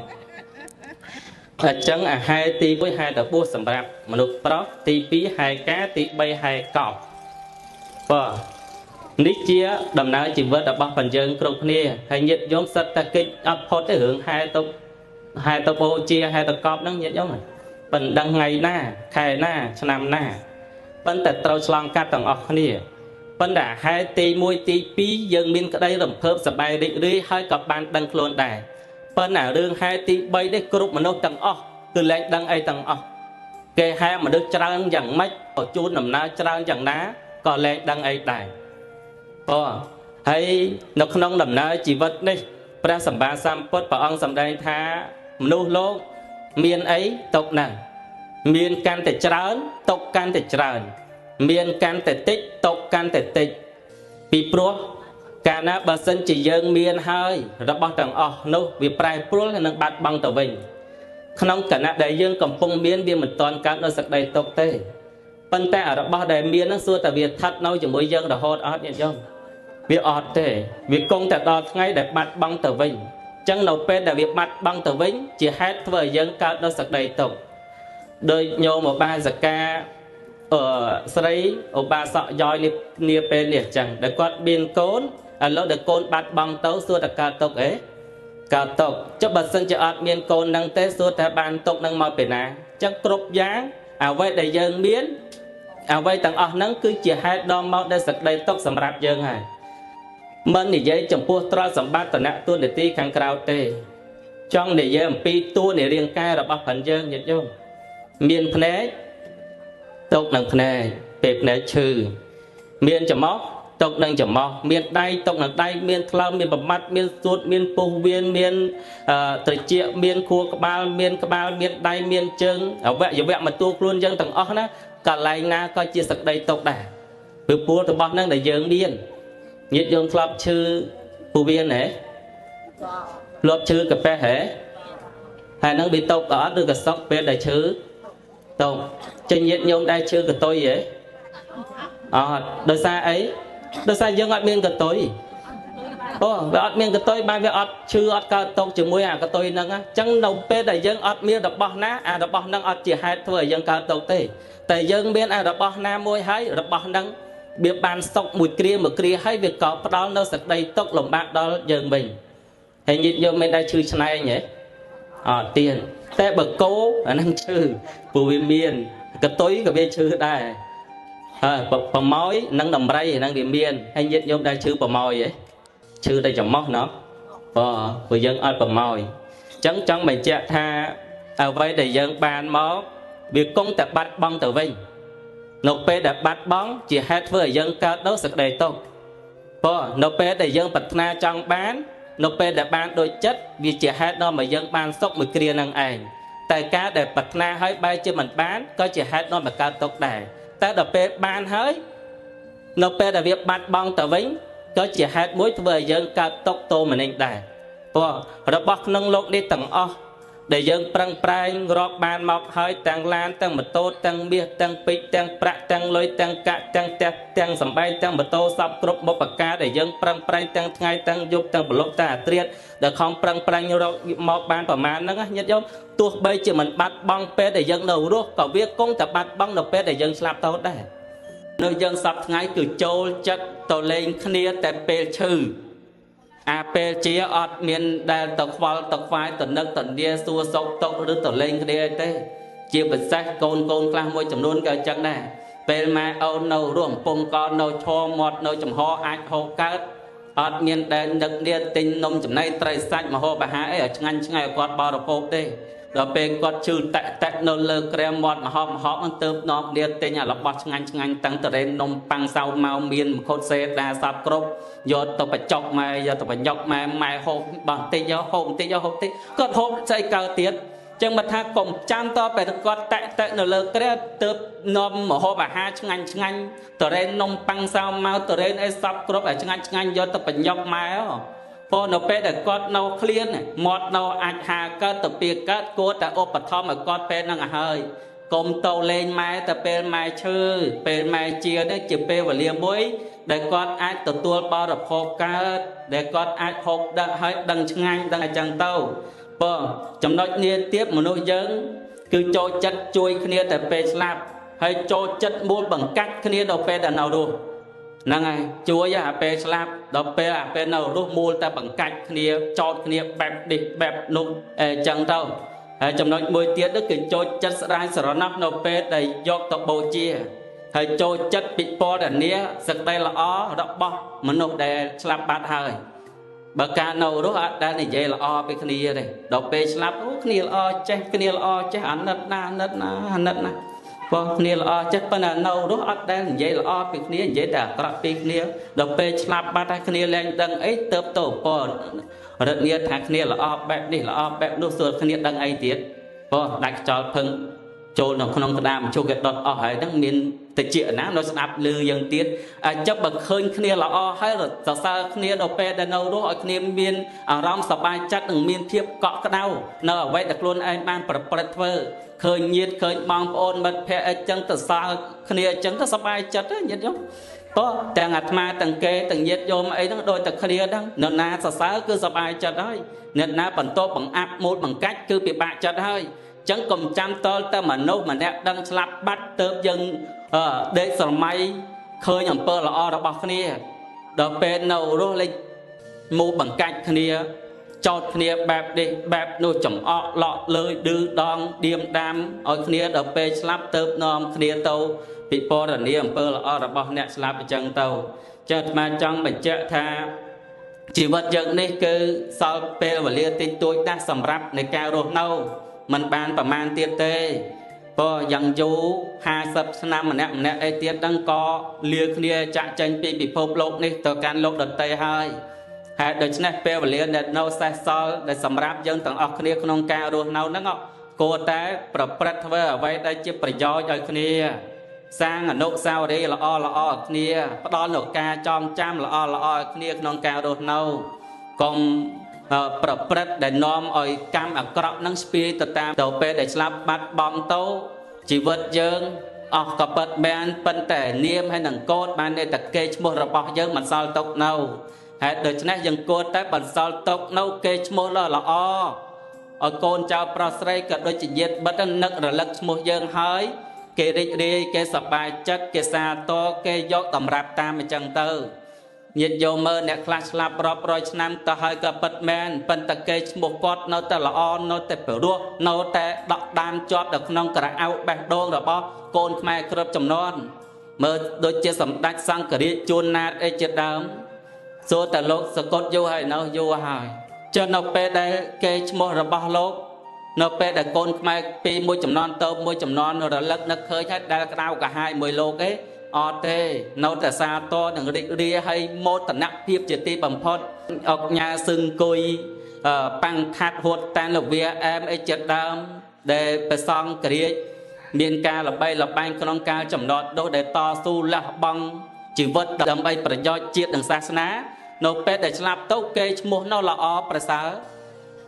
អញ្ចឹងអាហែទី1ហែទៅបួសសម្រាប់មនុស្សប្រុសទី2ហែកាទី3ហែកប់បាទនេះជាដំណើរជីវិតរបស់បញ្យើងគ្រប់គ្នាហើយញាតិញោមសិតតែកិច្ចអត់ផុតទេរឿងហែទៅបូជាហែទៅកប់ហ្នឹងញាតិញោមមិនដឹងថ្ងៃណាខែណាឆ្នាំណាប៉ុន្តែត្រូវឆ្លងកាត់ទាំងអស់គ្នាប៉ុន្តែហេតុទី1ទី2យើងមានក្តីរំភើបសប្បាយរីករាយហើយក៏បានដឹងខ្លួនដែរប៉ុន្តែរឿងហេតុទី3នេះគ្រប់មនុស្សទាំងអស់គឺលែងដឹងអីទាំងអស់គេហែមនុស្សច្រើនយ៉ាងម៉េចក៏ជូនដំណើរច្រើនយ៉ាងណាក៏លែងដឹងអីដែរបងហើយនៅក្នុងដំណើរជីវិតនេះព្រះសម្មាសម្ពុទ្ធព្រះអង្គសម្ដែងថាមនុស្សលោកមានអីຕົកហ្នឹងមានកាន់តែច្រើនຕົកកាន់តែច្រើនមានកាន់តែតិចຕົកកាន់តែតិចពីព្រោះកាលណាបើសិនជាយើងមានហើយរបស់ទាំងអស់នោះវាប្រែប្រួលនិងបាត់បង់ទៅវិញក្នុងគណៈដែលយើងកំពុងមានវាមិនទាន់កើតនៅសេចក្តីទុកទេប៉ុន្តែរបស់ដែលមានហ្នឹងសួរតែវាស្ថិតនៅជាមួយយើងរហូតអត់ញាតិញោមវាអត់ទេវាគង់តែដល់ថ្ងៃដែលបាត់បង់ទៅវិញអញ្ចឹងនៅពេលដែលវាបាត់បង់ទៅវិញជាហេតុធ្វើឲ្យយើងកើតនៅសេចក្តីទុកដោយញោមឧបាសិកា ស្រីឧបាសកយ៉យនេះគ្នាពេលនេះអញ្ចឹងដែលគាត់មានកូនឥឡូវដែលកូនបាត់បង់ទៅសួរតែកើតទុកអីកើតទុកចុះបើសិនជាអត់មានកូននឹងទេសួរតែបានទុកនឹងមកពីណាអញ្ចឹងគ្រប់យ៉ាងអ្វីដែលយើងមានអ្វីទាំងអស់ហ្នឹងគឺជាហេតុនាំមកដែលសេចក្តីទុកសម្រាប់យើងហើយមិននិយាយចំពោះទ្រព្យសម្បត្តិតនៈទួនាទីខាងក្រៅទេចង់និយាយអំពីតួនៃរាងកាយរបស់ផងយើងញាតិញោមមានភ្នែកទុកនឹងភ្នែកពេលភ្នែកឈឺមានច្រមុះទុកនឹងច្រមុះមានដៃទុកនឹងដៃមានថ្លើមមានប្រមាត់មានសួតមានពោះវៀនមានត្រចៀកមានខួរក្បាលមានក្បាលមានដៃមានជើងអវយវៈមកតួខ្លួនយើងទាំងអស់ណាកន្លែងណាក៏ជាសក្តីទុកដែរពីព្រោះរបស់ហ្នឹងដែលយើងមានញាតិញោមធ្លាប់ឈឺពោះវៀនហ៎ធ្លាប់ឈឺកាពះហ៎ហើយហ្នឹងវាទុកអត់ឬក៏សុកពេលដែលឈឺទុកចេញញាតិញោមដែរឈឺកតុយហ៎អត់ដោយសារអីដោយសារយើងអត់មានកតុយអូវាអត់មានកតុយបានវាអត់ឈឺអត់កើតទុកជាមួយអាកតុយហ្នឹងអញ្ចឹងនៅពេលដែលយើងអត់មានរបស់ណាអារបស់ហ្នឹងអត់ជាហេតុធ្វើឲ្យយើងកើតទុកទេតែយើងមានអារបស់ណាមួយហើយរបស់ហ្នឹងវាបានសុកមួយគ្រាមួយគ្រាហើយវាក៏ផ្ដល់នៅសេចក្តីទុកលំបាកដល់យើងវិញហើយញាតិញោមមានដែរឈឺឆ្នែងហ៎អត់ទៀតតែបើគោអាហ្នឹងឈឺព្រោះវាមានកតុយក៏វាឈឺដែរហើយប្រម៉ោយនិងដំរីហ្នឹងវាមានហើយញាតិញោមដែរឈឺប្រម៉ោយហ៎ឈឺតែច្រមុះណោះបាទព្រោះយើងអត់ប្រម៉ោយអញ្ចឹងចង់បញ្ជាក់ថាអ្វីដែលយើងបានមកវាគង់តែបាត់បង់ទៅវិញនៅពេលដែលបាត់បង់ជាហេតុធ្វើឲ្យយើងកើតដល់សេចក្តីទុក្ខព្រោះនៅពេលដែលយើងប្រាថ្នាចង់បាននៅពេលដែលបានដូចចិត្តវាជាហេតុនាំឲ្យយើងបានសុខមួយគ្រានឹងឯងតែការដែលប្រាថ្នាហើយបែរជាមិនបានក៏ជាហេតុនាំឲ្យកើតទុក្ខដែរតែដល់ពេលបានហើយនៅពេលដែលវាបាត់បង់ទៅវិញក៏ជាហេតុមួយធ្វើឲ្យយើងកើតទុក្ខទោមនស្សដែរព្រោះរបស់ក្នុងលោកនេះទាំងអស់ដែលយើងប្រឹងប្រែងរកបានមកហើយទាំងឡានទាំងម៉ូតូទាំងមាសទាំងពេជ្រទាំងប្រាក់ទាំងលុយទាំងកាក់ទាំងផ្ទះទាំងសម្បែងទាំងម៉ូតូសពគ្រប់បុព្វការដែលយើងប្រឹងប្រែងទាំងថ្ងៃទាំងយប់ទាំងព្រលប់ទាំងអាត្រៀតដែលខំប្រឹងប្រែងរកមកបានប្រមាណហ្នឹងញាតិញោមទោះបីជាមិនបាត់បង់ពេលដែលយើងនៅរស់ក៏វាគង់តែបាត់បង់នៅពេលដែលយើងស្លាប់ទៅដែរនៅយើងសពថ្ងៃគឺចូលចិត្តទៅលេងគ្នាតែពេលឈឺអាពេលជាអត់មានដែលទៅខ្វល់ទៅខ្វាយទៅនឹកទៅនាសួរសុខទុក្ខឬទៅលេងគ្នាទេជាពិសេសកូនខ្លះមួយចំនួនក៏អញ្ចឹងដែរពេលម៉ែអូននៅរស់កំពុងកនៅឈរមាត់នៅចំហអាចហូរកើតអត់មានដែលនឹកនាទិញនំចំណីត្រីសាច់មហូបអាហារអីឲ្យឆ្ងាញ់ឆ្ងាយឲ្យគាត់បរិភោគទេដល់ពេលគាត់ឈឺតាក់តាក់នៅលើក្រែមាត់មហោបមហោបហ្នឹងទៅនាំគ្នាទិញអារបស់ឆ្ងាញ់ឆ្ងាញ់តាំងតរេននំប៉័ងសៅមកមានមខុតសេដាសពគ្រប់យកទៅបញ្ចុកម៉ែយកទៅបញ្ញុកម៉ែម៉ែហូបបោះតិចយកហូបបន្តិចយកហូបតិចគាត់ហូបស្អីកើតទៀតចឹងមកថាកុំចាំតពេលគាត់តាក់តាក់នៅលើក្រែទៅនាំមហូបអាហារឆ្ងាញ់ឆ្ងាញ់តរេននំប៉័ងសៅមកតរេនអីសពគ្រប់ឲ្យឆ្ងាញ់ឆ្ងាញ់យកទៅបញ្ញុកម៉ែព្រោះនៅពេលដែលគាត់នៅឃ្លានមាត់នៅអាចហាកើតទៅពីកើតគួរតែឧបត្ថម្ភឲ្យគាត់ពេលហ្នឹងឲ្យហើយកុំទៅលេងម៉ែតែពេលម៉ែឈឺពេលម៉ែជានេះជាពេលវេលាមួយដែលគាត់អាចទទួលបរិភោគកើតដែលគាត់អាចហូបដឹងហើយដឹងឆ្ងាញ់ដឹងអញ្ចឹងទៅព្រោះចំណុចនេះទៀតមនុស្សយើងគឺចូលចិត្តជួយគ្នាតែពេលស្លាប់ហើយចូលចិត្តមូលបង្កាច់គ្នាដល់ពេលដែលនៅរស់ហ្នឹងហើយជួយអាពេលស្លាប់ដល់ពេលអាពេលនៅរស់មូលតែបង្កាច់គ្នាចោតគ្នាបែបនេះបែបនោះអីចឹងទៅហើយចំណុចមួយទៀតនោះគឺចូលចិត្តស្ដាយស្រណោះនៅពេលដែលយកទៅបូជាហើយចូលចិត្តពិពណ៌នាសេចក្តីល្អរបស់មនុស្សដែលស្លាប់បាត់ហើយបើការនៅរស់អត់ដែលនិយាយល្អពីគ្នាទេដល់ពេលស្លាប់អូគ្នាល្អចេះគ្នាល្អចេះអាណិតណាអាណិតណាអាណិតណាព្រោះគ្នាល្អចេះប៉ុន្តែនៅរស់អត់ដែលនិយាយល្អពីគ្នានិយាយតែអាក្រក់ពីគ្នាដល់ពេលស្លាប់បាត់ហើយគ្នាលែងដឹងអីទៅទៅពររឹតងារថាគ្នាល្អបែបនេះល្អបែបនោះសួរគ្នាដឹងអីទៀតព្រោះដាច់ខ្យល់ភឹងចូលនៅក្នុងក្តាមជុកគេដុតអស់ហើយហ្នឹងមានតិចណានៅស្ដាប់ឮយើងទៀតអាចបើឃើញគ្នាល្អហើយសរសើរគ្នាដល់ពេលដែលនៅរស់ឲ្យគ្នាមានអារម្មណ៍សប្បាយចិត្តនិងមានភាពកក់ក្ដៅនៅអ្វីដែលខ្លួនឯងបានប្រព្រឹត្តធ្វើឃើញញាតិឃើញបងប្អូនមិត្តភក្តិអីចឹងទៅសើគ្នាអញ្ចឹងទៅសប្បាយចិត្តញាតិញោមព្រោះទាំងអាត្មាទាំងគេទាំងញាតិញោមអីហ្នឹងដូចតែគ្នាហ្នឹងនរណាសរសើរគឺសប្បាយចិត្តហើយអ្នកណាបន្ទប់បង្អាប់មូលបង្កាច់គឺពិបាកចិត្តហើយចឹងកុំចាំតលតែមនុស្សម្នាក់ដឹងស្លាប់បាត់ទៅយើង ដេកស្រមៃឃើញអំពើល្អរបស់គ្នាដល់ពេលនៅរស់លេចមូបង្កាច់គ្នាចោតគ្នាបែបនេះបែបនោះចំអកលក់លើយឌឺដងឌៀមដាមឲ្យគ្នាដល់ពេលស្លាប់ទៅនាំគ្នាទៅពិពណ៌នាអំពើល្អរបស់អ្នកស្លាប់អញ្ចឹងទៅចឹងអាត្មាចង់បញ្ជាក់ថាជីវិតយើងនេះគឺសល់ពេលវេលាតិចតួចណាស់សម្រាប់នៃការរស់នៅមិនបានប្រមាណទៀតទេព្រោះយ៉ាងយូរ50ឆ្នាំម្នាក់ម្នាក់អីទៀតហ្នឹងក៏លាគ្នាចាក់ចេញពីពិភពលោកនេះទៅកាន់លោកដទៃហើយហេតុដូច្នេះពេលវេលាដែលនៅសេសសល់ដែលសម្រាប់យើងទាំងអស់គ្នាក្នុងការរស់នៅហ្នឹងគួរតែប្រព្រឹត្តធ្វើអ្វីដែលជាប្រយោជន៍ឲ្យគ្នាសាងអនុស្សាវរីយ៍ល្អល្អឲ្យគ្នាផ្ដល់នូវការចងចាំល្អល្អឲ្យគ្នាក្នុងការរស់នៅកុំប្រព្រឹត្តដែលនាំឲ្យកម្មអាក្រក់នឹងស្ពាយទៅតាមទៅពេលដែលស្លាប់បាត់បង់ទៅជីវិតយើងអស់ក៏ពិតមែនប៉ុន្តែនាមហើយនឹងកោតបានតែគេឈ្មោះរបស់យើងមិនសល់ទុកនៅហេតុដូច្នេះយើងគួរតែបន្សល់ទុកនៅគេឈ្មោះល្អឲ្យកូនចៅប្រុសស្រីក៏ដូចជាញាតិមិត្តនឹករលឹកឈ្មោះយើងហើយគេរីករាយគេសប្បាយចិត្តគេសាទរគេយកតម្រាប់តាមអញ្ចឹងទៅញាតិយោមមើលអ្នកខ្លះស្លាប់រាប់រយឆ្នាំទៅហើយក៏ពិតមែនប៉ុន្តែគេឈ្មោះគាត់នៅតែល្អនៅតែព្រោះនៅតែដកដាមជាប់នៅក្នុងក្រអៅបេះដូងរបស់កូនខ្មែរគ្រប់ចំនួនមើលដូចជាសម្ដេចសង្ឃរាជជួនណាតអីជាដើមសួរតែលោកសកត់យូរហើយនៅយូរហើយចុះនៅពេលដែលគេឈ្មោះរបស់លោកនៅពេលដែលកូនខ្មែរពីមួយចំនួនទៅមួយចំនួនរលឹកនឹកឃើញហើយដែលក្តៅក្រហាយមួយលោកឯងអត់ទេនៅតែសាទរនឹងរីករាយហើយមោទនភាពជាទីបំផុតអុកញ៉ាសឹងគុយប៉ាំងខាត់ហួតតានលវាអែមអីជាដើមដែលព្រះសង្ឃរាជមានការល្បីល្បាញក្នុងការចំណត់ដូសដែលតស៊ូលះបង់ជីវិតដើម្បីប្រយោជន៍ជាតិនិងសាសនានៅពេលដែលស្លាប់ទៅគេឈ្មោះនៅល្អប្រសើរ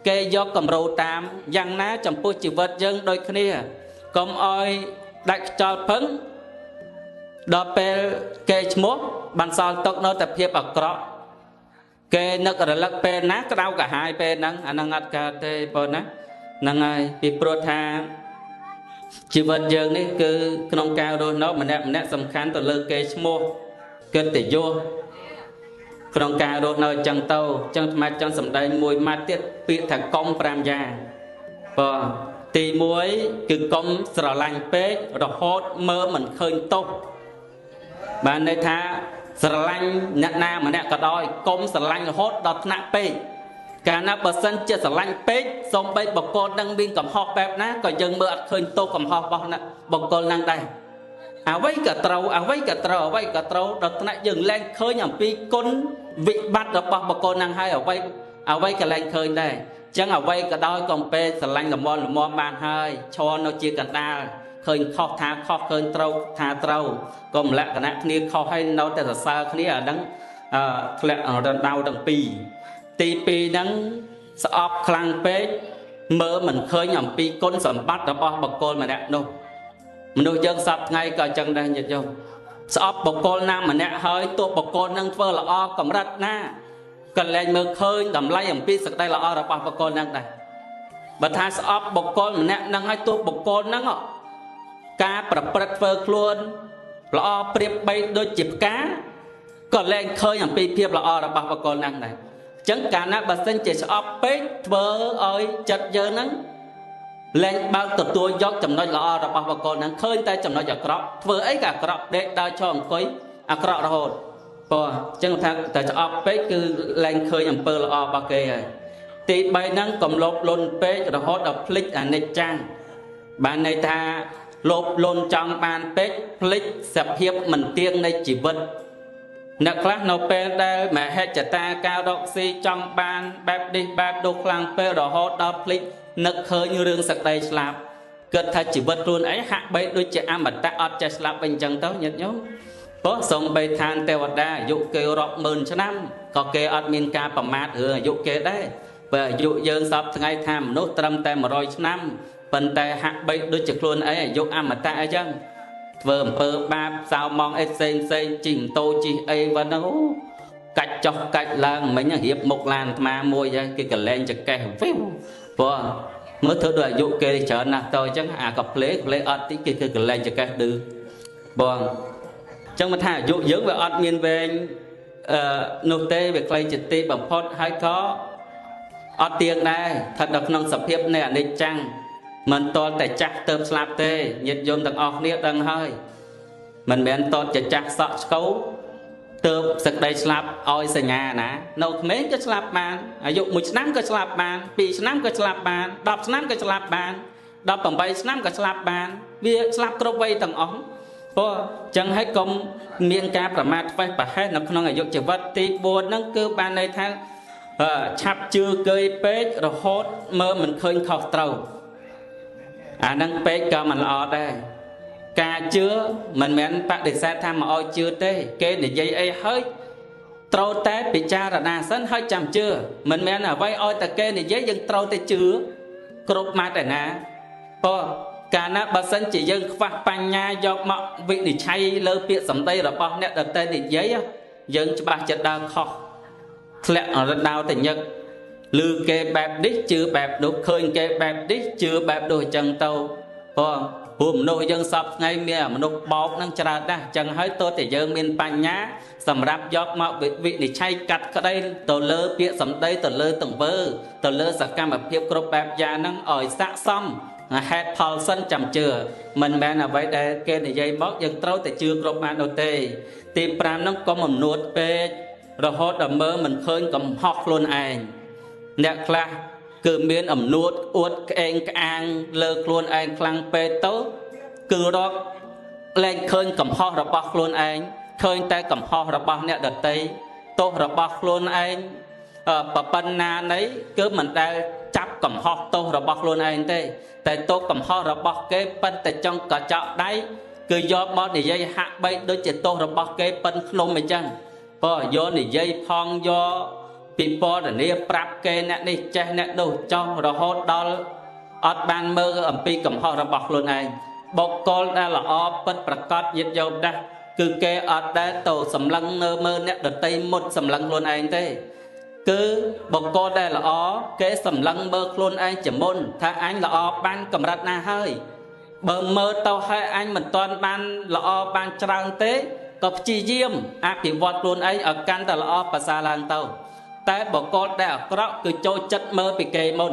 គេយកគំរូតាមយ៉ាងណាចំពោះជីវិតយើងដូចគ្នាកុំឲ្យដាច់ខ្យល់ពឹងដល់ពេលគេឈ្មោះបានសល់ទុកនៅតែភាពអាក្រក់គេនឹករលឹកពេលណាក្តៅក្រហាយពេលហ្នឹងអាហ្នឹងអត់កើតទេបងណាហ្នឹងហើយពីព្រោះថាជីវិតយើងនេះគឺក្នុងការរស់នៅម្នាក់ម្នាក់សំខាន់ទៅលើគេឈ្មោះកិត្តិយសក្នុងការរស់នៅអញ្ចឹងទៅអញ្ចឹងអាត្មាចង់សម្ដែងមួយម៉ាត់ទៀតពាក្យថាកុំ5យ៉ាងបងទី1គឺកុំស្រឡាញ់ពេករហូតមើលមិនឃើញទោសបានន័យថាស្រឡាញ់អ្នកណាម្នាក់ក៏ដោយកុំស្រឡាញ់រហូតដល់ថ្នាក់ពេកកាលណាបើសិនជាស្រឡាញ់ពេកសូម្បីបុគ្គលនឹងមានកំហុសបែបណាក៏យើងមើលអត់ឃើញទោសកំហុសរបស់បុគ្គលនឹងដែរអ្វីក៏ត្រូវអ្វីក៏ត្រូវអ្វីក៏ត្រូវដល់ថ្នាក់យើងលែងឃើញអំពីគុណវិបត្តិរបស់បុគ្គលនឹងហើយអ្វីអ្វីក៏លែងឃើញដែរអញ្ចឹងអ្វីក៏ដោយកុំពេកស្រឡាញ់ល្មមល្មមបានហើយឈរនៅជាកណ្ដាលឃើញខុសថាខុសឃើញត្រូវថាត្រូវកុំលក្ខណៈគ្នាខុសហើយនៅតែសរសើរគ្នាអាហ្នឹងធ្លាក់រណ្ដៅទាំងពីរទី2ហ្នឹងស្អប់ខ្លាំងពេកមើលមិនឃើញអំពីគុណសម្បត្តិរបស់បុគ្គលម្នាក់នោះមនុស្សយើងសប្តាហ៍ថ្ងៃក៏អញ្ចឹងដែរញាតិញោមស្អប់បុគ្គលណាម្នាក់ហើយទោះបុគ្គលនឹងធ្វើល្អកម្រិតណាក៏លែងមើលឃើញតម្លៃអំពីសេចក្តីល្អរបស់បុគ្គលនឹងដែរបើថាស្អប់បុគ្គលម្នាក់នឹងហើយទោះបុគ្គលនឹងការប្រព្រឹត្តធ្វើខ្លួនល្អប្រៀបបីដូចជាផ្កាក៏លែងឃើញអំពីភាពល្អរបស់បុគ្គលនឹងដែរអញ្ចឹងកាលណាបើសិនជាស្អប់ពេកធ្វើឲ្យចិត្តយើងហ្នឹងលែងបើកទទួលយកចំណុចល្អរបស់បុគ្គលហ្នឹងឃើញតែចំណុចអាក្រក់ធ្វើអីក៏អាក្រក់ដេកដើរឈរអង្គុយអាក្រក់រហូតព្រោះអញ្ចឹងថាតែស្អប់ពេកគឺលែងឃើញអំពើល្អរបស់គេហើយទី3ហ្នឹងកុំលោភលន់ពេករហូតដល់ភ្លេចអនិច្ចំបានន័យថាលោភលន់ចង់បានពេកភ្លេចសភាពមិនទៀងនៃជីវិតអ្នកខ្លះនៅពេលដែលមហិច្ឆតាការរកស៊ីចង់បានបែបនេះបែបនោះខ្លាំងពេករហូតដល់ភ្លេចនឹកឃើញរឿងសក្តីស្លាប់គិតថាជីវិតខ្លួនឯងហាក់បីដូចជាអមតៈអត់ចេះស្លាប់វិញអញ្ចឹងទៅញាតិញោមព្រោះសូម្បីឋានទេវតាអាយុគេរាប់ម៉ឺនឆ្នាំក៏គេអត់មានការប្រមាថរឿងអាយុគេដែរបើអាយុយើងសពថ្ងៃថាមនុស្សត្រឹមតែ100ឆ្នាំប៉ុន្តែហាក់បីដូចជាខ្លួនឯងអាយុអមតៈអីចឹងធ្វើអំពើបាបសៅម៉ងអីផ្សេងផ្សេងជិះម៉ូតូជិះអីវ៉ាហ្នឹងកាច់ចុះកាច់ឡើងមិញរៀបមុខឡានអាត្មាមួយហើយគេកលែងចកេះវីវព្រោះមើលធ្វើដូចអាយុគេច្រើនណាស់តអញ្ចឹងអាកាផ្លេផ្លេអត់តិចគេគឺកលែងចកេះឌឺ បងចឹងមកថាអាយុយើងវាអត់មានវែងអឺនោះទេវាខ្លីជាទីបំផុតហើយក៏អត់ទៀងដែរស្ថិតនៅក្នុងសភាពនៃអនិច្ចំមិនតល់តែចាស់ទៅស្លាប់ទេញាតិញោមទាំងអស់គ្នាដឹងហើយមិនមែនតល់តែចាស់សក់ឆ្កូវទៅសក្តីស្លាប់ឲ្យសញ្ញាណានៅក្មេងក៏ស្លាប់បានអាយុ1ឆ្នាំក៏ស្លាប់បាន2ឆ្នាំក៏ស្លាប់បាន10ឆ្នាំក៏ស្លាប់បាន18ឆ្នាំក៏ស្លាប់បានវាស្លាប់គ្រប់វ័យទាំងអស់ព្រោះចឹងហើយកុំមានការប្រមាថធ្វេសប្រហែសនៅក្នុងអាយុជីវិតទី4ហ្នឹងគឺបានន័យថាឆាប់ជឿគេពេករហូតមើលមិនឃើញខុសត្រូវអាហ្នឹងពេកក៏មិនល្អដែរការជឿមិនមែនបដិសេធថាមកឲ្យជឿទេគេនិយាយអីហើយត្រូវតែពិចារណាសិនហើយចាំជឿមិនមែនអ្វីឲ្យតែគេនិយាយយើងត្រូវតែជឿគ្រប់ម៉ាត់ឯណាព្រោះកាលណាបើសិនជាយើងខ្វះបញ្ញាយកមកវិនិច្ឆ័យលើពាក្យសម្ដីរបស់អ្នកដទៃនិយាយយើងច្បាស់ចិត្តដើរខុសធ្លាក់រដៅតែញឹកឮគេបែបនេះជឿបែបនោះឃើញគេបែបនេះជឿបែបនោះអញ្ចឹងទៅព្រោះព្រោះមនុស្សយើងសពថ្ងៃមានមនុស្សបោកនឹងច្រើនណាស់អញ្ចឹងហើយទោះតែយើងមានបញ្ញាសម្រាប់យកមកវិនិច្ឆ័យកាត់ក្តីទៅលើពាក្យសម្ដីទៅលើទង្វើទៅលើសកម្មភាពគ្រប់បែបយ៉ាងហ្នឹងឲ្យស័ក្តិសមហេតុផលសិនចាំជឿមិនមែនអ្វីដែលគេនិយាយមកយើងត្រូវតែជឿគ្រប់បាននោះទេទី5ហ្នឹងកុំអំនួតពេករហូតដល់មើលមិនឃើញកំហុសខ្លួនឯងអ្នកខ្លះគឺមានអំនួតអួតក្អេងក្អាងលើខ្លួនឯងខ្លាំងពេកទៅគឺរកលែងឃើញកំហុសរបស់ខ្លួនឯងឃើញតែកំហុសរបស់អ្នកដទៃទោសរបស់ខ្លួនឯងប្រប៉ុណ្ណានៃគឺមិនដែលចាប់កំហុសទោសរបស់ខ្លួនឯងទេតែទោសកំហុសរបស់គេប៉ុន្តែចង់កញ្ចក់ដៃគឺយកមកនិយាយហាក់បីដូចជាទោសរបស់គេប៉ុនខ្ញុំអញ្ចឹងព្រោះយកនិយាយផងយកពីពណ៌នាប្រាប់គេអ្នកនេះចេះអ្នកនោះចោះរហូតដល់អត់បានមើលអំពីកំហុសរបស់ខ្លួនឯងបុគ្គលដែលល្អពិតប្រកបញាតិញោមណាស់គឺគេអត់ដែលទៅសម្លឹងនៅមើលអ្នកដទៃមុតសម្លឹងខ្លួនឯងទេគឺបុគ្គលដែលល្អគេសម្លឹងមើលខ្លួនឯងជាមុនថាអញល្អបានកម្រិតណាហើយបើមើលទៅហើយអញមិនទាន់បានល្អបានច្រើនទេក៏ព្យាយាមអភិវឌ្ឍខ្លួនឯងឲ្យកាន់តែល្អប្រសើរឡើងទៅតែបុគ្គលដែលអាក្រក់គឺចូលចិត្តមើលពីគេមុន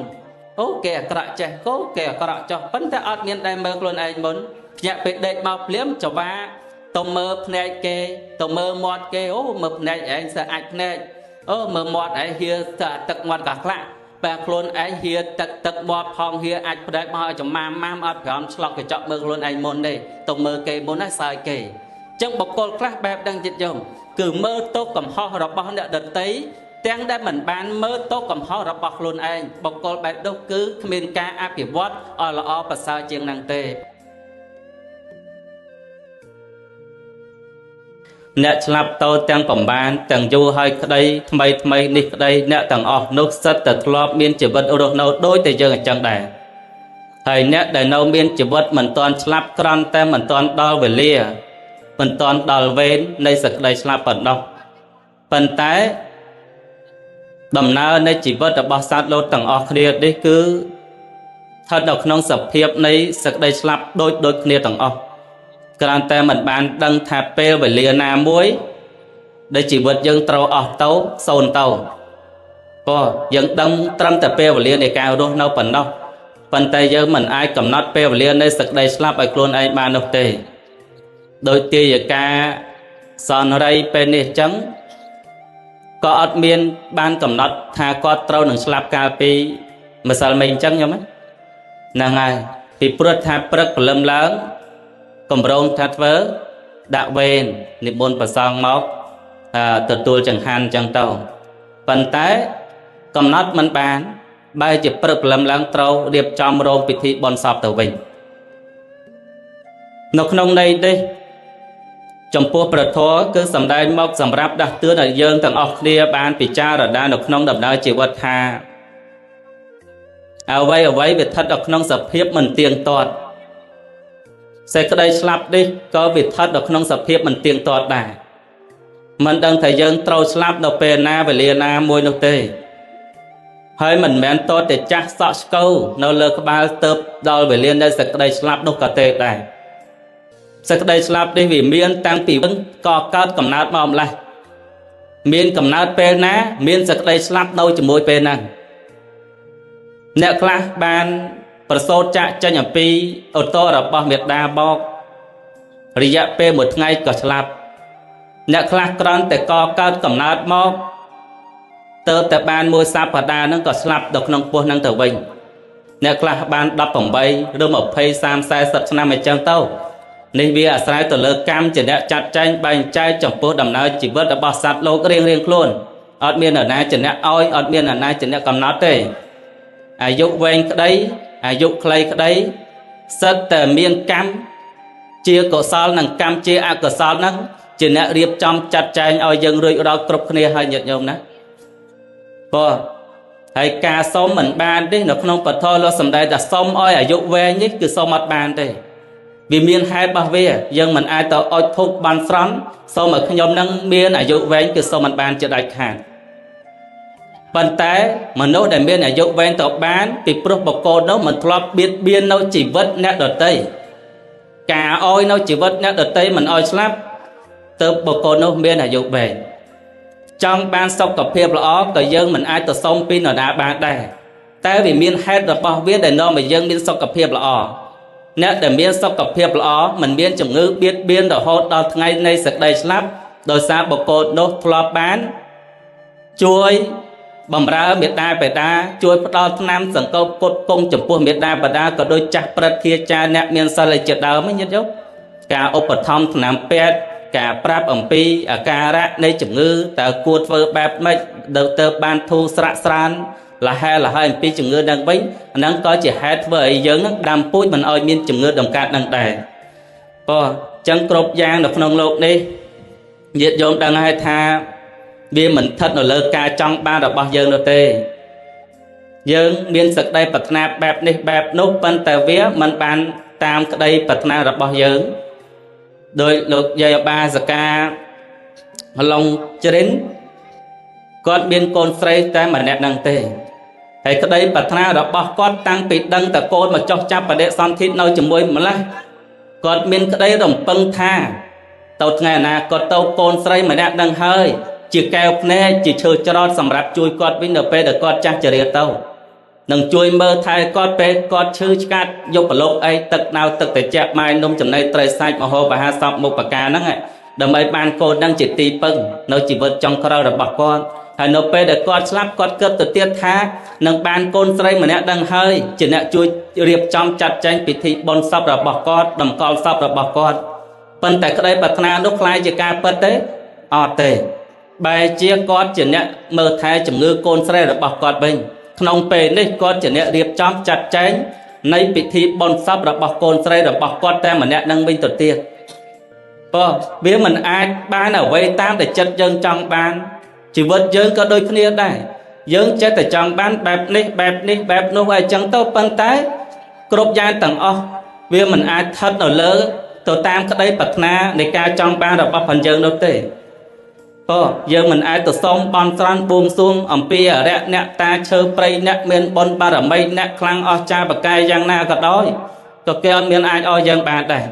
អូគេអាក្រក់ចេះគោគេអាក្រក់ចោះប៉ុន្តែអត់មានដែលមើលខ្លួនឯងមុនភ្ញាក់ពេលដេកមកភ្លាមចវាទៅមើលភ្នែកគេទៅមើលមាត់គេអូមើលភ្នែកឯងសើអាចភ្នែកអូមើលមាត់ឯងហៀទឹកមាត់កាខ្លះបែខ្លួនឯងហៀទឹកមាត់ផងហៀអាចផ្ដែកមកឲ្យចំមាមម៉ាមអត់ប្រំឆ្លក់កញ្ចក់មើលខ្លួនឯងមុនទេទៅមើលគេមុនណាសើចគេចឹងបុគ្គលខ្លះបែបដឹងចិត្តយំគឺមើលទោសកំហុសរបស់អ្នកដទៃទាំងដែលមិនបានមើលទោសកំហុសរបស់ខ្លួនឯងបុគ្គលបែបនោះគឺគ្មានការអភិវឌ្ឍឲ្យល្អប្រសើរជាងនឹងទេអ្នកឆ្លាប់តូចទាំងប្រមាណទាំងយូរហើយក្តីថ្មីថ្មីនេះក្តីអ្នកទាំងអស់នោះសិតតែធ្លាប់មានជីវិតរស់នៅដូចតែយើងអញ្ចឹងដែរហើយអ្នកដែលនៅមានជីវិតមិនទាន់ឆ្លាប់ក្រន់តែមិនទាន់ដល់វេលាមិនទាន់ដល់វេននៃសេចក្តីស្លាប់ប៉ុណ្ណោះប៉ុន្តែដំណើរនៃជីវិតរបស់សត្វលោកទាំងអស់គ្នានេះគឺស្ថិតនៅក្នុងសភាពនៃសេចក្តីស្លាប់ដូចគ្នាទាំងអស់គ្រាន់តែមិនបានដឹងថាពេលវេលាណាមួយដែលជីវិតយើងត្រូវអស់ទៅសូន្យទៅព្រោះយើងដឹងត្រឹមតែពេលវេលានៃការរស់នៅប៉ុណ្ណោះប៉ុន្តែយើងមិនអាចកំណត់ពេលវេលានៃសេចក្តីស្លាប់ឲ្យខ្លួនឯងបាននោះទេដោយទាយកាសនរីពេលនេះអញ្ចឹងក៏អត់មានបានកំណត់ថាគាត់ត្រូវនឹងស្លាប់កាលពីម្សិលមិញអញ្ចឹងខ្ញុំហ្នឹងហើយពីព្រោះថាព្រឹកព្រលឹមឡើងកម្រងថាធ្វើដាក់វេននិមន្តប្រសងមកទទួលចង្ហាន់អញ្ចឹងទៅប៉ុន្តែកំណត់មិនបានបែរជាព្រឹកព្រលឹមឡើងត្រូវរៀបចំរោងពិធីបុណ្យសពទៅវិញនៅក្នុងន័យនេះចំពោះព្រះធម៌គឺសម្ដែងមកសម្រាប់ដាស់តឿនឲ្យយើងទាំងអស់គ្នាបានពិចារណានៅក្នុងដំណើរជីវិតថាអ្វីអ្វីវាស្ថិតនៅក្នុងសភាពមិនទៀងទាត់សេចក្តីស្លាប់នេះក៏វាស្ថិតនៅក្នុងសភាពមិនទៀងទាត់ដែរមិនដឹងថាយើងត្រូវស្លាប់នៅពេលណាវេលាណាមួយនោះទេហើយមិនមែនតតែចាស់សក់ស្កូវនៅលើក្បាលទៅដល់វេលានៃសេចក្តីស្លាប់នោះក៏ទេដែរ សេចក្តីស្លាប់នេះវាមានតាំងពីក៏កើតកំណើតមកម្លេះមានកំណើតពេលណា មានសេចក្តីស្លាប់នៅជាមួយពេលហ្នឹងអ្នកខ្លះបានប្រសូតចាក់ចេញអំពីឧត្តររបស់មេដាបោករយៈពេលមួយថ្ងៃក៏ស្លាប់អ្នកខ្លះគ្រាន់តែកកើតកំណើតមកទៅតែបានមួយសប្តាហ៍ហ្នឹងក៏ស្លាប់ដល់ក្នុងពោះហ្នឹងទៅវិញអ្នកខ្លះបាន18ឬ20 30 40ឆ្នាំអញ្ចឹងទៅនេះវាអាស្រ័យទៅលើកម្មជាអ្នកចាត់ចែងបែងចែកចំពោះដំណើរជីវិតរបស់សត្វលោករៀងៗខ្លួនអត់មាននរណាជាអ្នកឲ្យអត់មាននរណាជាអ្នកកំណត់ទេអាយុវែងក្តីអាយុខ្លីក្តីសិតតែមានកម្មជាកុសលនិងកម្មជាអកុសលហ្នឹងជាអ្នករៀបចំចាត់ចែងឲ្យយើងរួចរាល់គ្រប់គ្នាហើយញាតិញោមណាព្រោះហើយការសុំមិនបានទេនៅក្នុងពធលោកសំដែងថាសុំឲ្យអាយុវែងនេះគឺសុំអត់បានទេវាមានហេតុរបស់វាយើងមិនអាចទៅអុជធូបបានស្រន់សូមឲ្យខ្ញុំនឹងមានអាយុវែងគឺសូមមិនបានជាដាច់ខាតប៉ុន្តែមនុស្សដែលមានអាយុវែងទៅបានពីព្រោះបុគ្គលនោះមិនធ្លាប់បៀតបៀននៅជីវិតអ្នកដទៃការឲ្យនៅជីវិតអ្នកដទៃមិនឲ្យស្លាប់ទើបបុគ្គលនោះមានអាយុវែងចង់បានសុខភាពល្អក៏យើងមិនអាចទៅសុំពីនរណាបានដែរតែវាមានហេតុរបស់វាដែលនាំឲ្យយើងមានសុខភាពល្អអ្នកដែលមានសុខភាពល្អមិនមានជំងឺបៀតបៀនរហូតដល់ថ្ងៃនៃសេចក្តីស្លាប់ដោយសារបុគ្គលនោះធ្លាប់បានជួយបំរើមេដាបេដាជួយផ្ដល់ថ្នាំសង្កូវគុតគង់ចំពោះមេដាបេដាក៏ដូចចាស់ព្រឹទ្ធាចារ្យអ្នកមានសិលជាដើមញាតិញោមការឧបត្ថម្ភថ្នាំពេទ្យការប្រាប់អំពីអាការៈនៃជំងឺតើគួរធ្វើបែបម៉េចទៅបានធូរស្រាក់ស្រានលហែលហែអំពីជំងឺនឹងវិញហ្នឹងក៏ជាហេតុធ្វើឲ្យយើងនឹងដាំពូជមិនឲ្យមានជំងឺដង្កាត់នឹងដែរព្រោះចឹងគ្រប់យ៉ាងនៅក្នុងโลกនេះញាតិញោមដឹងហើយថាវាមិនស្ថិតនៅលើការចង់បានរបស់យើងនោះទេយើងមានសេចក្តីប្រាថ្នាបែបនេះបែបនោះប៉ុន្តែវាមិនបានតាមក្តីប្រាថ្នារបស់យើងដោយលោកយាយបាសកាឡុងជ្រិនគាត់មានកូនស្រីតែម្នាក់ហ្នឹងទេហើយក្តីប្រាថ្នារបស់គាត់តាំងពីដឹងតកូនមកចុះចាប់បដិសន្ធិនៅជាមួយម្លេះគាត់មានក្តីរំពឹងថាទៅថ្ងៃអនាគតទៅកូនស្រីម្នាក់ហ្នឹងហើយជាកែវភ្នែកជាឈើច្រត់សម្រាប់ជួយគាត់វិញនៅពេលដែលគាត់ចាស់ជរាទៅនឹងជួយមើលថែគាត់ពេលគាត់ឈឺឆ្កាត់យកប្រឡូកអីទឹកណៅទឹកត្រជាក់ម៉ែនំចំណីត្រីសាច់មហូបអាហារសពមុខប្រការហ្នឹងដើម្បីបានកូនហ្នឹងជាទីពឹងនៅជីវិតចុងក្រោយរបស់គាត់ហើយនៅពេលដែលគាត់ស្លាប់គាត់គិតទៅទៀតថានឹងបានកូនស្រីម្នាក់ដឹងហើយជាអ្នកជួយរៀបចំចាត់ចែងពិធីបុណ្យសពរបស់គាត់តម្កល់សពរបស់គាត់ប៉ុន្តែក្តីប្រាថ្នានោះក្លាយជាការពិតទេអត់ទេបែរជាគាត់ជាអ្នកមើលថែជំងឺកូនស្រីរបស់គាត់វិញក្នុងពេលនេះគាត់ជាអ្នករៀបចំចាត់ចែងនៃពិធីបុណ្យសពរបស់កូនស្រីរបស់គាត់តែម្នាក់នឹងវិញទៅទៀតព្រោះវាមិនអាចបានអ្វីតាមដែលចិត្តយើងចង់បានជីវិតយើងក៏ដូចគ្នាដែរយើងចេះតែចង់បានបែបនេះបែបនេះបែបនោះអីចឹងទៅប៉ុន្តែគ្រប់យ៉ាងទាំងអស់វាមិនអាចស្ថិតនៅលើទៅតាមក្តីប្រាថ្នានៃការចង់បានរបស់ផងយើងនោះទេព្រោះយើងមិនអាចទៅសុំបន់ស្រន់បួងសួងអំពីអរិយអ្នកតាឈើព្រៃអ្នកមានបុណ្យបារមីអ្នកខ្លាំងអស្ចារ្យប្រកែយ៉ាងណាក៏ដោយក៏គេអត់មានអាចឲ្យយើងបានដែរ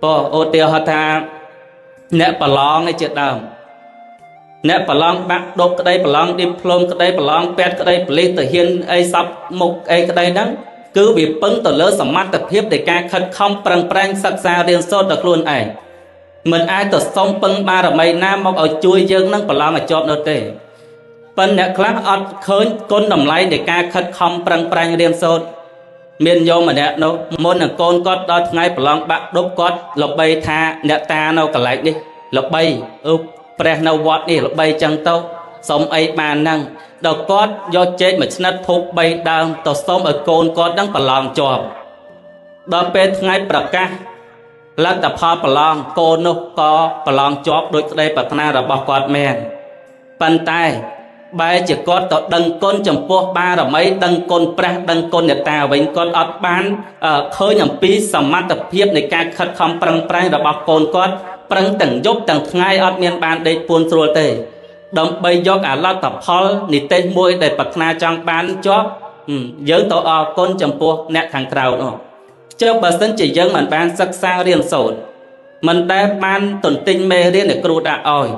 ព្រោះឧទាហរណ៍ថាអ្នកប្រឡងឯជាដើមអ្នកប្រឡងបាក់ដប់ក្តីប្រឡងឌីប្លូមក្តីប្រឡងពេទ្យក្តីប៉ូលីសទាហានអីសពមុខអីក្តីហ្នឹងគឺវាពឹងទៅលើសមត្ថភាពនៃការខិតខំប្រឹងប្រែងសិក្សារៀនសូត្រដល់ខ្លួនឯងមិនអាចទៅសុំពឹងបារមីណាមកឲ្យជួយយើងនឹងប្រឡងឲ្យជាប់នោះទេប៉ុន្តែអ្នកខ្លះអត់ឃើញគុណតម្លៃនៃការខិតខំប្រឹងប្រែងរៀនសូត្រមានញោមម្នាក់នោះមុននឹងកូនគាត់ដល់ថ្ងៃប្រឡងបាក់ដប់គាត់ល្បីថាអ្នកតានៅកន្លែងនេះល្បីព្រះនៅវត្តនេះល្បីចឹងទៅសុំអីបានហ្នឹងដល់គាត់យកចេកមួយឆ្និតធូប3ដើមទៅសុំឲ្យកូនគាត់ហ្នឹងប្រឡងជាប់ដល់ពេលថ្ងៃប្រកាសលទ្ធផលប្រឡងកូននោះក៏ប្រឡងជាប់ដោយក្តីប្រាថ្នារបស់គាត់មែនប៉ុន្តែបែរជាគាត់ទៅដឹងគុណចំពោះបារមីដឹងគុណព្រះដឹងគុណអ្នកតាវិញគាត់អត់បានឃើញអំពីសមត្ថភាពនៃការខិតខំប្រឹងប្រែងរបស់កូនគាត់ប្រឹងទាំងយប់ទាំងថ្ងៃអត់មានបានដេកពួនស្រួលទេដើម្បីយកអាលទ្ធផលនិទេសមួយដែលប្រាថ្នាចង់បានជាប់យើងទៅអរគុណចំពោះអ្នកខាងក្រៅនោះចុះបើសិនជាយើងមិនបានសិក្សារៀនសូត្រ មិនដែលបានទន្ទិញមេរៀនដែលគ្រូដាក់ឲ្យ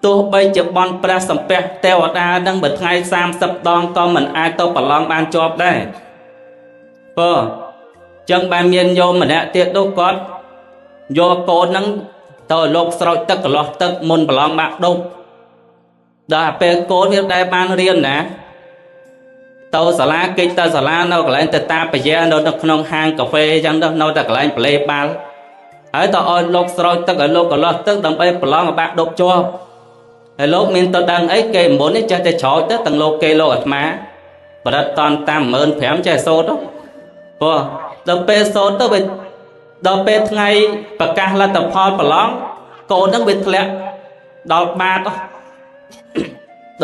ទោះបីជាបន់ព្រះសំពះទេវតានឹងមួយថ្ងៃ30ដងក៏មិនអាចទៅប្រឡងបានជាប់ដែរបើចឹងបានមានញោមម្នាក់ទៀតនោះគាត់យកកូនហ្នឹងទៅឲ្យលោកស្រោចទឹកកន្លោះទឹកមុនប្រឡងបាក់ដប់ដល់ពេលកូនវាដែលបានរៀនណាទៅសាលាគេចទៅសាលានៅកន្លែងទៅតាពយានៅក្នុងហាងកាហ្វេអញ្ចឹងទៅនៅតែកន្លែងប្លេបាល់ហើយទៅឲ្យលោកស្រោចទឹកឲ្យលោកកន្លោះទឹកដើម្បីប្រឡងបាក់ដប់ជាប់ហើយលោកមានទៅដឹងអីគេមុននេះចេះតែច្រោចទៅទាំងលោកគេលោកអាត្មាប្រឌិតតនតាម15000ចេះសូត្រព្រោះដល់ពេលសូត្រទៅវាដល់ពេលថ្ងៃប្រកាសលទ្ធផលប្រឡងកូនហ្នឹងវាធ្លាក់ដល់បាត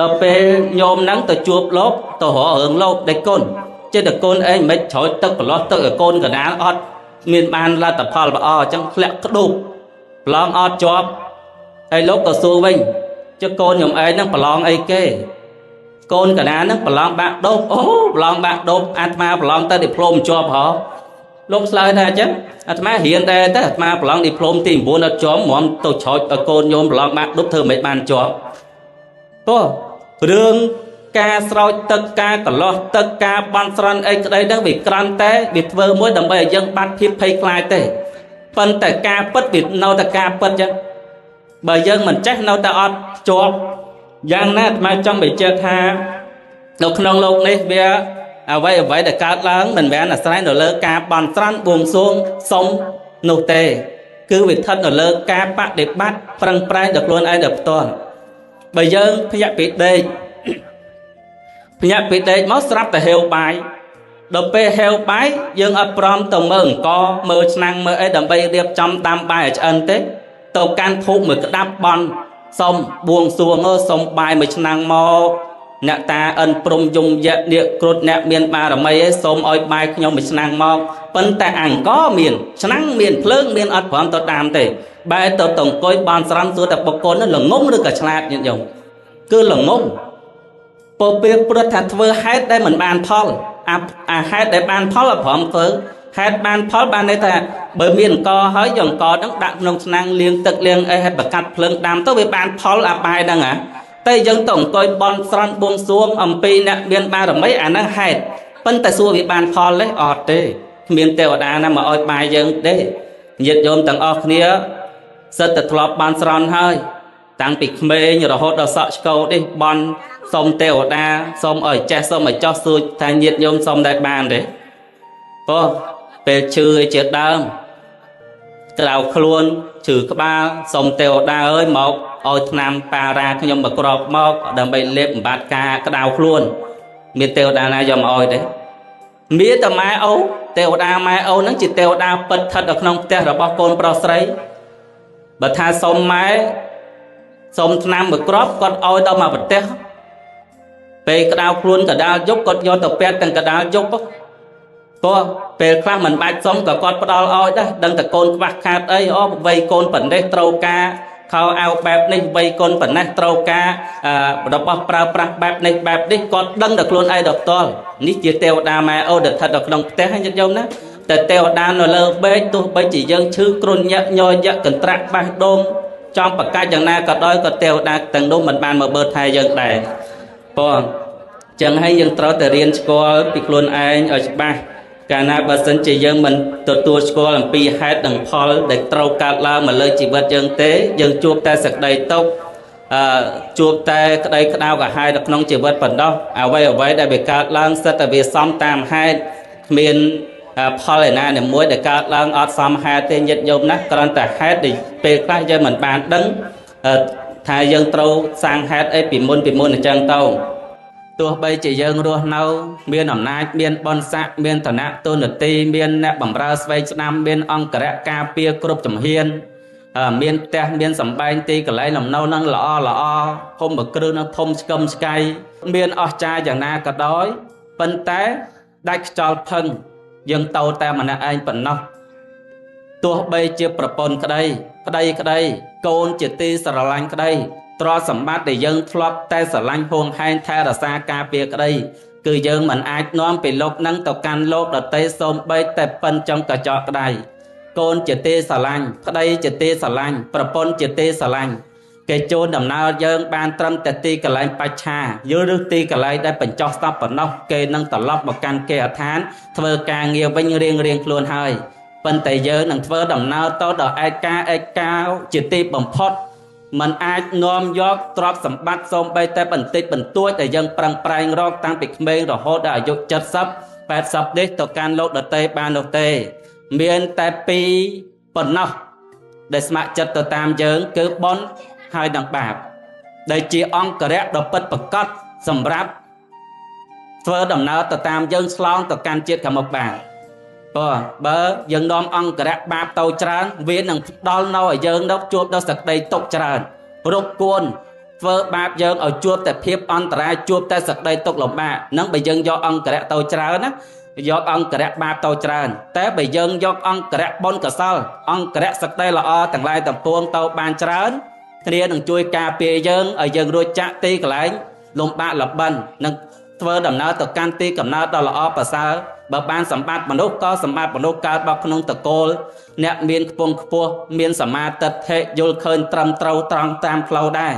ដល់ពេលញោមហ្នឹងទៅជួបលោកទៅរករឿងលោកដេកគុណចិត្តតែកូនឯងមិនច្រោចទឹកប្រឡោះទឹកឲ្យកូនកណាលអត់មានបានលទ្ធផលល្អអញ្ចឹងធ្លាក់ក្ដុបប្រឡងអត់ជាប់ហើយលោកក៏សួរវិញចុះកូនខ្ញុំឯងហ្នឹងប្រឡងអីគេកូនកណាហ្នឹងប្រឡងបាក់ដប់អូប្រឡងបាក់ដប់អាត្មាប្រឡងទៅឌីប្លូមជាប់ហ៎លោកឆ្លើយថាអញ្ចឹងអាត្មារៀនដែរតែអាត្មាប្រឡងឌីប្លូមទី9អត់ជាប់ហ្មងទៅច្រោចឲ្យកូនញោមប្រឡងបាក់ដប់ធ្វើមិនបានជាប់ព្រោះរឿងការស្រោចទឹកការកន្លោះទឹកការបន់ស្រន់អីក្តីហ្នឹងវាក្រាន់តែវាធ្វើមួយដើម្បីឲ្យយើងបាត់ភាពភ័យខ្លាចទេប៉ុន្តែការពិតវានៅតែការពិតចឹងបើយើងមិនចេះនៅតែអត់ជាប់យ៉ាងណាអាត្មាចង់បញ្ជាក់ថានៅក្នុងលោកនេះវាអ្វីអ្វីដែលកើតឡើងមិនមែនអាស្រ័យនៅលើការបន់ស្រន់បួងសួងសុំនោះទេគឺវាស្ថិតនៅលើការបដិបត្តិប្រឹងប្រែងដល់ខ្លួនឯងដោយផ្ទាល់បើយើងភ្ញាក់ពីដេកភ្ញាក់ពីដេកមកស្រាប់តែហេវបាយដល់ពេលហេវបាយយើងអត់ព្រមទៅមើលអង្គមើលឆ្នាំងមើលអីដើម្បីរៀបចំដាំបាយឲ្យឆ្អិនទេទៅកាន់ធូបមួយក្តាប់បន់សុំបួងសួងសុំបាយមួយឆ្នាំងមកអ្នកតាអិនព្រំយំយៈនាគគ្រុឌអ្នកមានបារមីឯងសូមឲ្យបាយខ្ញុំមួយឆ្នាំងមកប៉ុន្តែអង្គមានឆ្នាំងមានភ្លើងមានអត់ព្រមទៅតាមទេបែរទៅតអង្គុយបានស្រន់សួរតែបុគ្គលនោះល្ងងឬក៏ឆ្លាតញាតិញោមគឺល្ងងពោលព្រាព្រោះថាធ្វើហេតុដែលមិនបានផលអាហេតុដែលបានផលអត់ព្រមធ្វើហេតុបានផលបានន័យថាបើមានអង្គហើយយកអង្គហ្នឹងដាក់ក្នុងឆ្នាំងលាងទឹកលាងអីឲ្យបកាត់ភ្លើងដាំទៅវាបានផលអាបាយហ្នឹងហ่ะតែយើងទៅអង្គុយបន់ស្រន់បួងសួងអំពីអ្នកមានបារមីអាហ្នឹងហេតុប៉ុន្តែសួរវាបានផលទេអត់ទេគ្មានទេវតាណាមកឲ្យបាយយើងទេញាតិញោមទាំងអស់គ្នាសិតតែធ្លាប់បានស្រន់ហើយតាំងពីក្មេងរហូតដល់សក់ឆ្កោនេះបន់សុំទេវតាសុំឲ្យចេះសុំឲ្យចោះសួរថាញាតិញោមសុំដែរបានទេព្រោះពេលឈឺឲ្យជាដើមក្រៅខ្លួនឈឺក្បាលសុំទេវតាអើយមកឲ្យថ្នាំប៉ារ៉ាខ្ញុំមកក្របមកដើម្បីលេបបំបត្តិការក្តៅខ្លួនមានទេវតាណាយកមកឲ្យទេមានតែម៉ែអូទេវតាម៉ែអូហ្នឹងជាទេវតាពិតស្ថិតនៅក្នុងផ្ទះរបស់កូនប្រុសស្រីបើថាសុំម៉ែសុំថ្នាំមួយគ្រាប់គាត់ឲ្យដល់មកប្រទេសពេលក្តៅខ្លួនកដាលយប់គាត់យកទៅពាក់ទាំងកដាលយប់ព្រោះពេលខ្លះមិនបាច់សុំក៏គាត់ផ្ដល់ឲ្យដែរដឹងតែកូនខ្វះខាតអីអូវ័យកូនប៉ុណ្ណេះត្រូវការខោអាវបែបនេះវ័យកូនប៉ុណ្ណេះត្រូវការរបស់ប្រើប្រាស់បែបនេះបែបនេះគាត់ដឹងតែខ្លួនឯងដល់ផ្ទាល់នេះជាទេវតាម៉ែអូដែលស្ថិតនៅក្នុងផ្ទះញាតិញោមណាតែទេវតានៅលើបេកទោះបីជាយើងឈឺគ្រុនញាក់ញយៈកន្ត្រាក់បេះដូងចង់ប្រកាសយ៉ាងណាក៏ដោយក៏ទេវតាទាំងនោះមិនបានមកបើថែយើងដែរព្រោះចឹងហើយយើងត្រូវតែរៀនស្គាល់ពីខ្លួនឯងឲ្យច្បាស់កាលណាបើសិនជាយើងមិនទទួលស្គាល់អំពីហេតុនិងផលដែលត្រូវកើតឡើងមកលើជីវិតយើងទេយើងជួបតែសេចក្តីទុក្ខជួបតែក្តីក្តៅក្រហាយនៅក្នុងជីវិតបណ្ដោះអ្វីអ្វីដែលវាកើតឡើងសិតតែវាសមតាមហេតុគ្មានផលឯណាមួយដែលកើតឡើងអត់សមហេតុទេញាតិញោមណាគ្រាន់តែហេតុដែលពេលខ្លះយើងមិនបានដឹងថាយើងត្រូវសាងហេតុអីពីមុនអញ្ចឹងទៅទោះបីជាយើងរស់នៅមានអំណាចមានបុណ្យស័ក្តិមានឋានៈតួនាទីមានអ្នកបម្រើស្វែងស្ដាំមានអង្គរៈការពារគ្រប់ជំហានមានផ្ទះមានសម្បែងទីកន្លែងលំនៅនឹងល្អល្អធំមួយគ្រឹះនឹងធំស្កឹមស្កៃមានអស្ចារ្យយ៉ាងណាក៏ដោយប៉ុន្តែដាច់ខ្យល់ផឹងយើងទៅតែម្នាក់ឯងប៉ុណ្ណោះទោះបីជាប្រពន្ធក្តីប្តីក្តីកូនជាទីស្រឡាញ់ក្តីទ្រព្យសម្បត្តិដែលយើងធ្លាប់តែស្រឡាញ់ហួងហែងថែរក្សាការពារក្តីគឺយើងមិនអាចនាំពីលោកនឹងទៅកាន់លោកដទៃសូម្បីតែប៉ិនចុងកញ្ចក់ក្តី កូនជាទេស្រឡាញ់ប្តីជាទេស្រឡាញ់ប្រពន្ធជាទេស្រឡាញ់គេជូនដំណើរយើងបានត្រឹមតែទីកន្លែងបច្ឆាយល់ឬទីកន្លែងដែលបញ្ចុះសពប៉ុណ្ណោះគេនឹងត្រឡប់មកកាន់គេហដ្ឋានធ្វើការងារវិញរៀងរៀងខ្លួនហើយប៉ុន្តែយើងនឹងធ្វើដំណើរទៅដល់ឯកាឯកោជាទីបំផុតมันអាចនាំយកទ្រព្យសម្បត្តិសូម្បីតែបន្តិចបន្តួចដែលយើងប្រឹងប្រែងរកតាំងពីក្មេងរហូតដល់អាយុ70 80នេះទៅកាន់លោកដទៃបាននោះទេមានតែពីរប៉ុណ្ណោះដែលស្ម័គ្រចិត្តទៅតាមយើងគឺបុណ្យហើយនឹងបាបដែលជាអង្គរៈដ៏ពិតប្រាកដសម្រាប់ធ្វើដំណើរទៅតាមយើងឆ្លងទៅកាន់ជាតិខាងមុខបានព្រោះបើយើងនាំអង្គរៈបាបទៅច្រើនវានឹងផ្ដល់នៅឲ្យយើងនៅជួបដល់សេចក្តីទុក្ខច្រើនរົບគួនធ្វើបាបយើងឲ្យជួបតែភាពអន្តរាយជួបតែសេចក្តីទុក្ខលំបាកនឹងបើយើងយកអង្គរៈទៅច្រើនណាយកអង្គរៈបាបទៅច្រើនតែបើយើងយកអង្គរៈបុណ្យកុសលអង្គរៈសេចក្តីល្អទាំងឡាយទាំងពួងទៅបានច្រើនគ្នានឹងជួយការពារយើងឲ្យយើងរួចចាក់ទីកន្លែងលំបាកលបិននិងធ្វើដំណើរទៅកាន់ទីកំណើតដ៏ល្អប្រសើរបើបានសម្បត្តិមនុស្សក៏សម្បត្តិមនុស្សកើតមកក្នុងតកូលអ្នកមានខ្ពង់ខ្ពស់មានសមាទិដ្ឋិយល់ឃើញត្រឹមត្រូវត្រង់តាមផ្លូវដែរ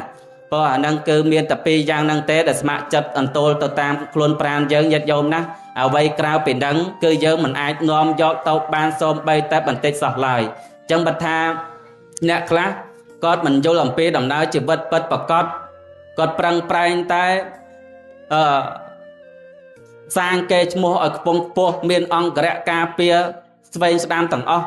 ព្រោះអាហ្នឹងគឺមានតែពីរយ៉ាងហ្នឹងទេដែលស្ម័គ្រចិត្តអន្ទោលទៅតាមខ្លួនប្រាណយើងញាតិញោមណាអ្វីក្រៅពីហ្នឹងគឺយើងមិនអាចនាំយកទៅបានសូម្បីតែបន្តិចសោះឡើយអញ្ចឹងបើថាអ្នកខ្លះគាត់មិនយល់អំពីដំណើរជីវិតពិតប្រាកដគាត់ប្រឹងប្រែងតែអឺសាងកេរឈ្មោះឲ្យខ្ពង់ខ្ពស់មានអង្គរៈការពារស្វែងស្ដាំទាំងអស់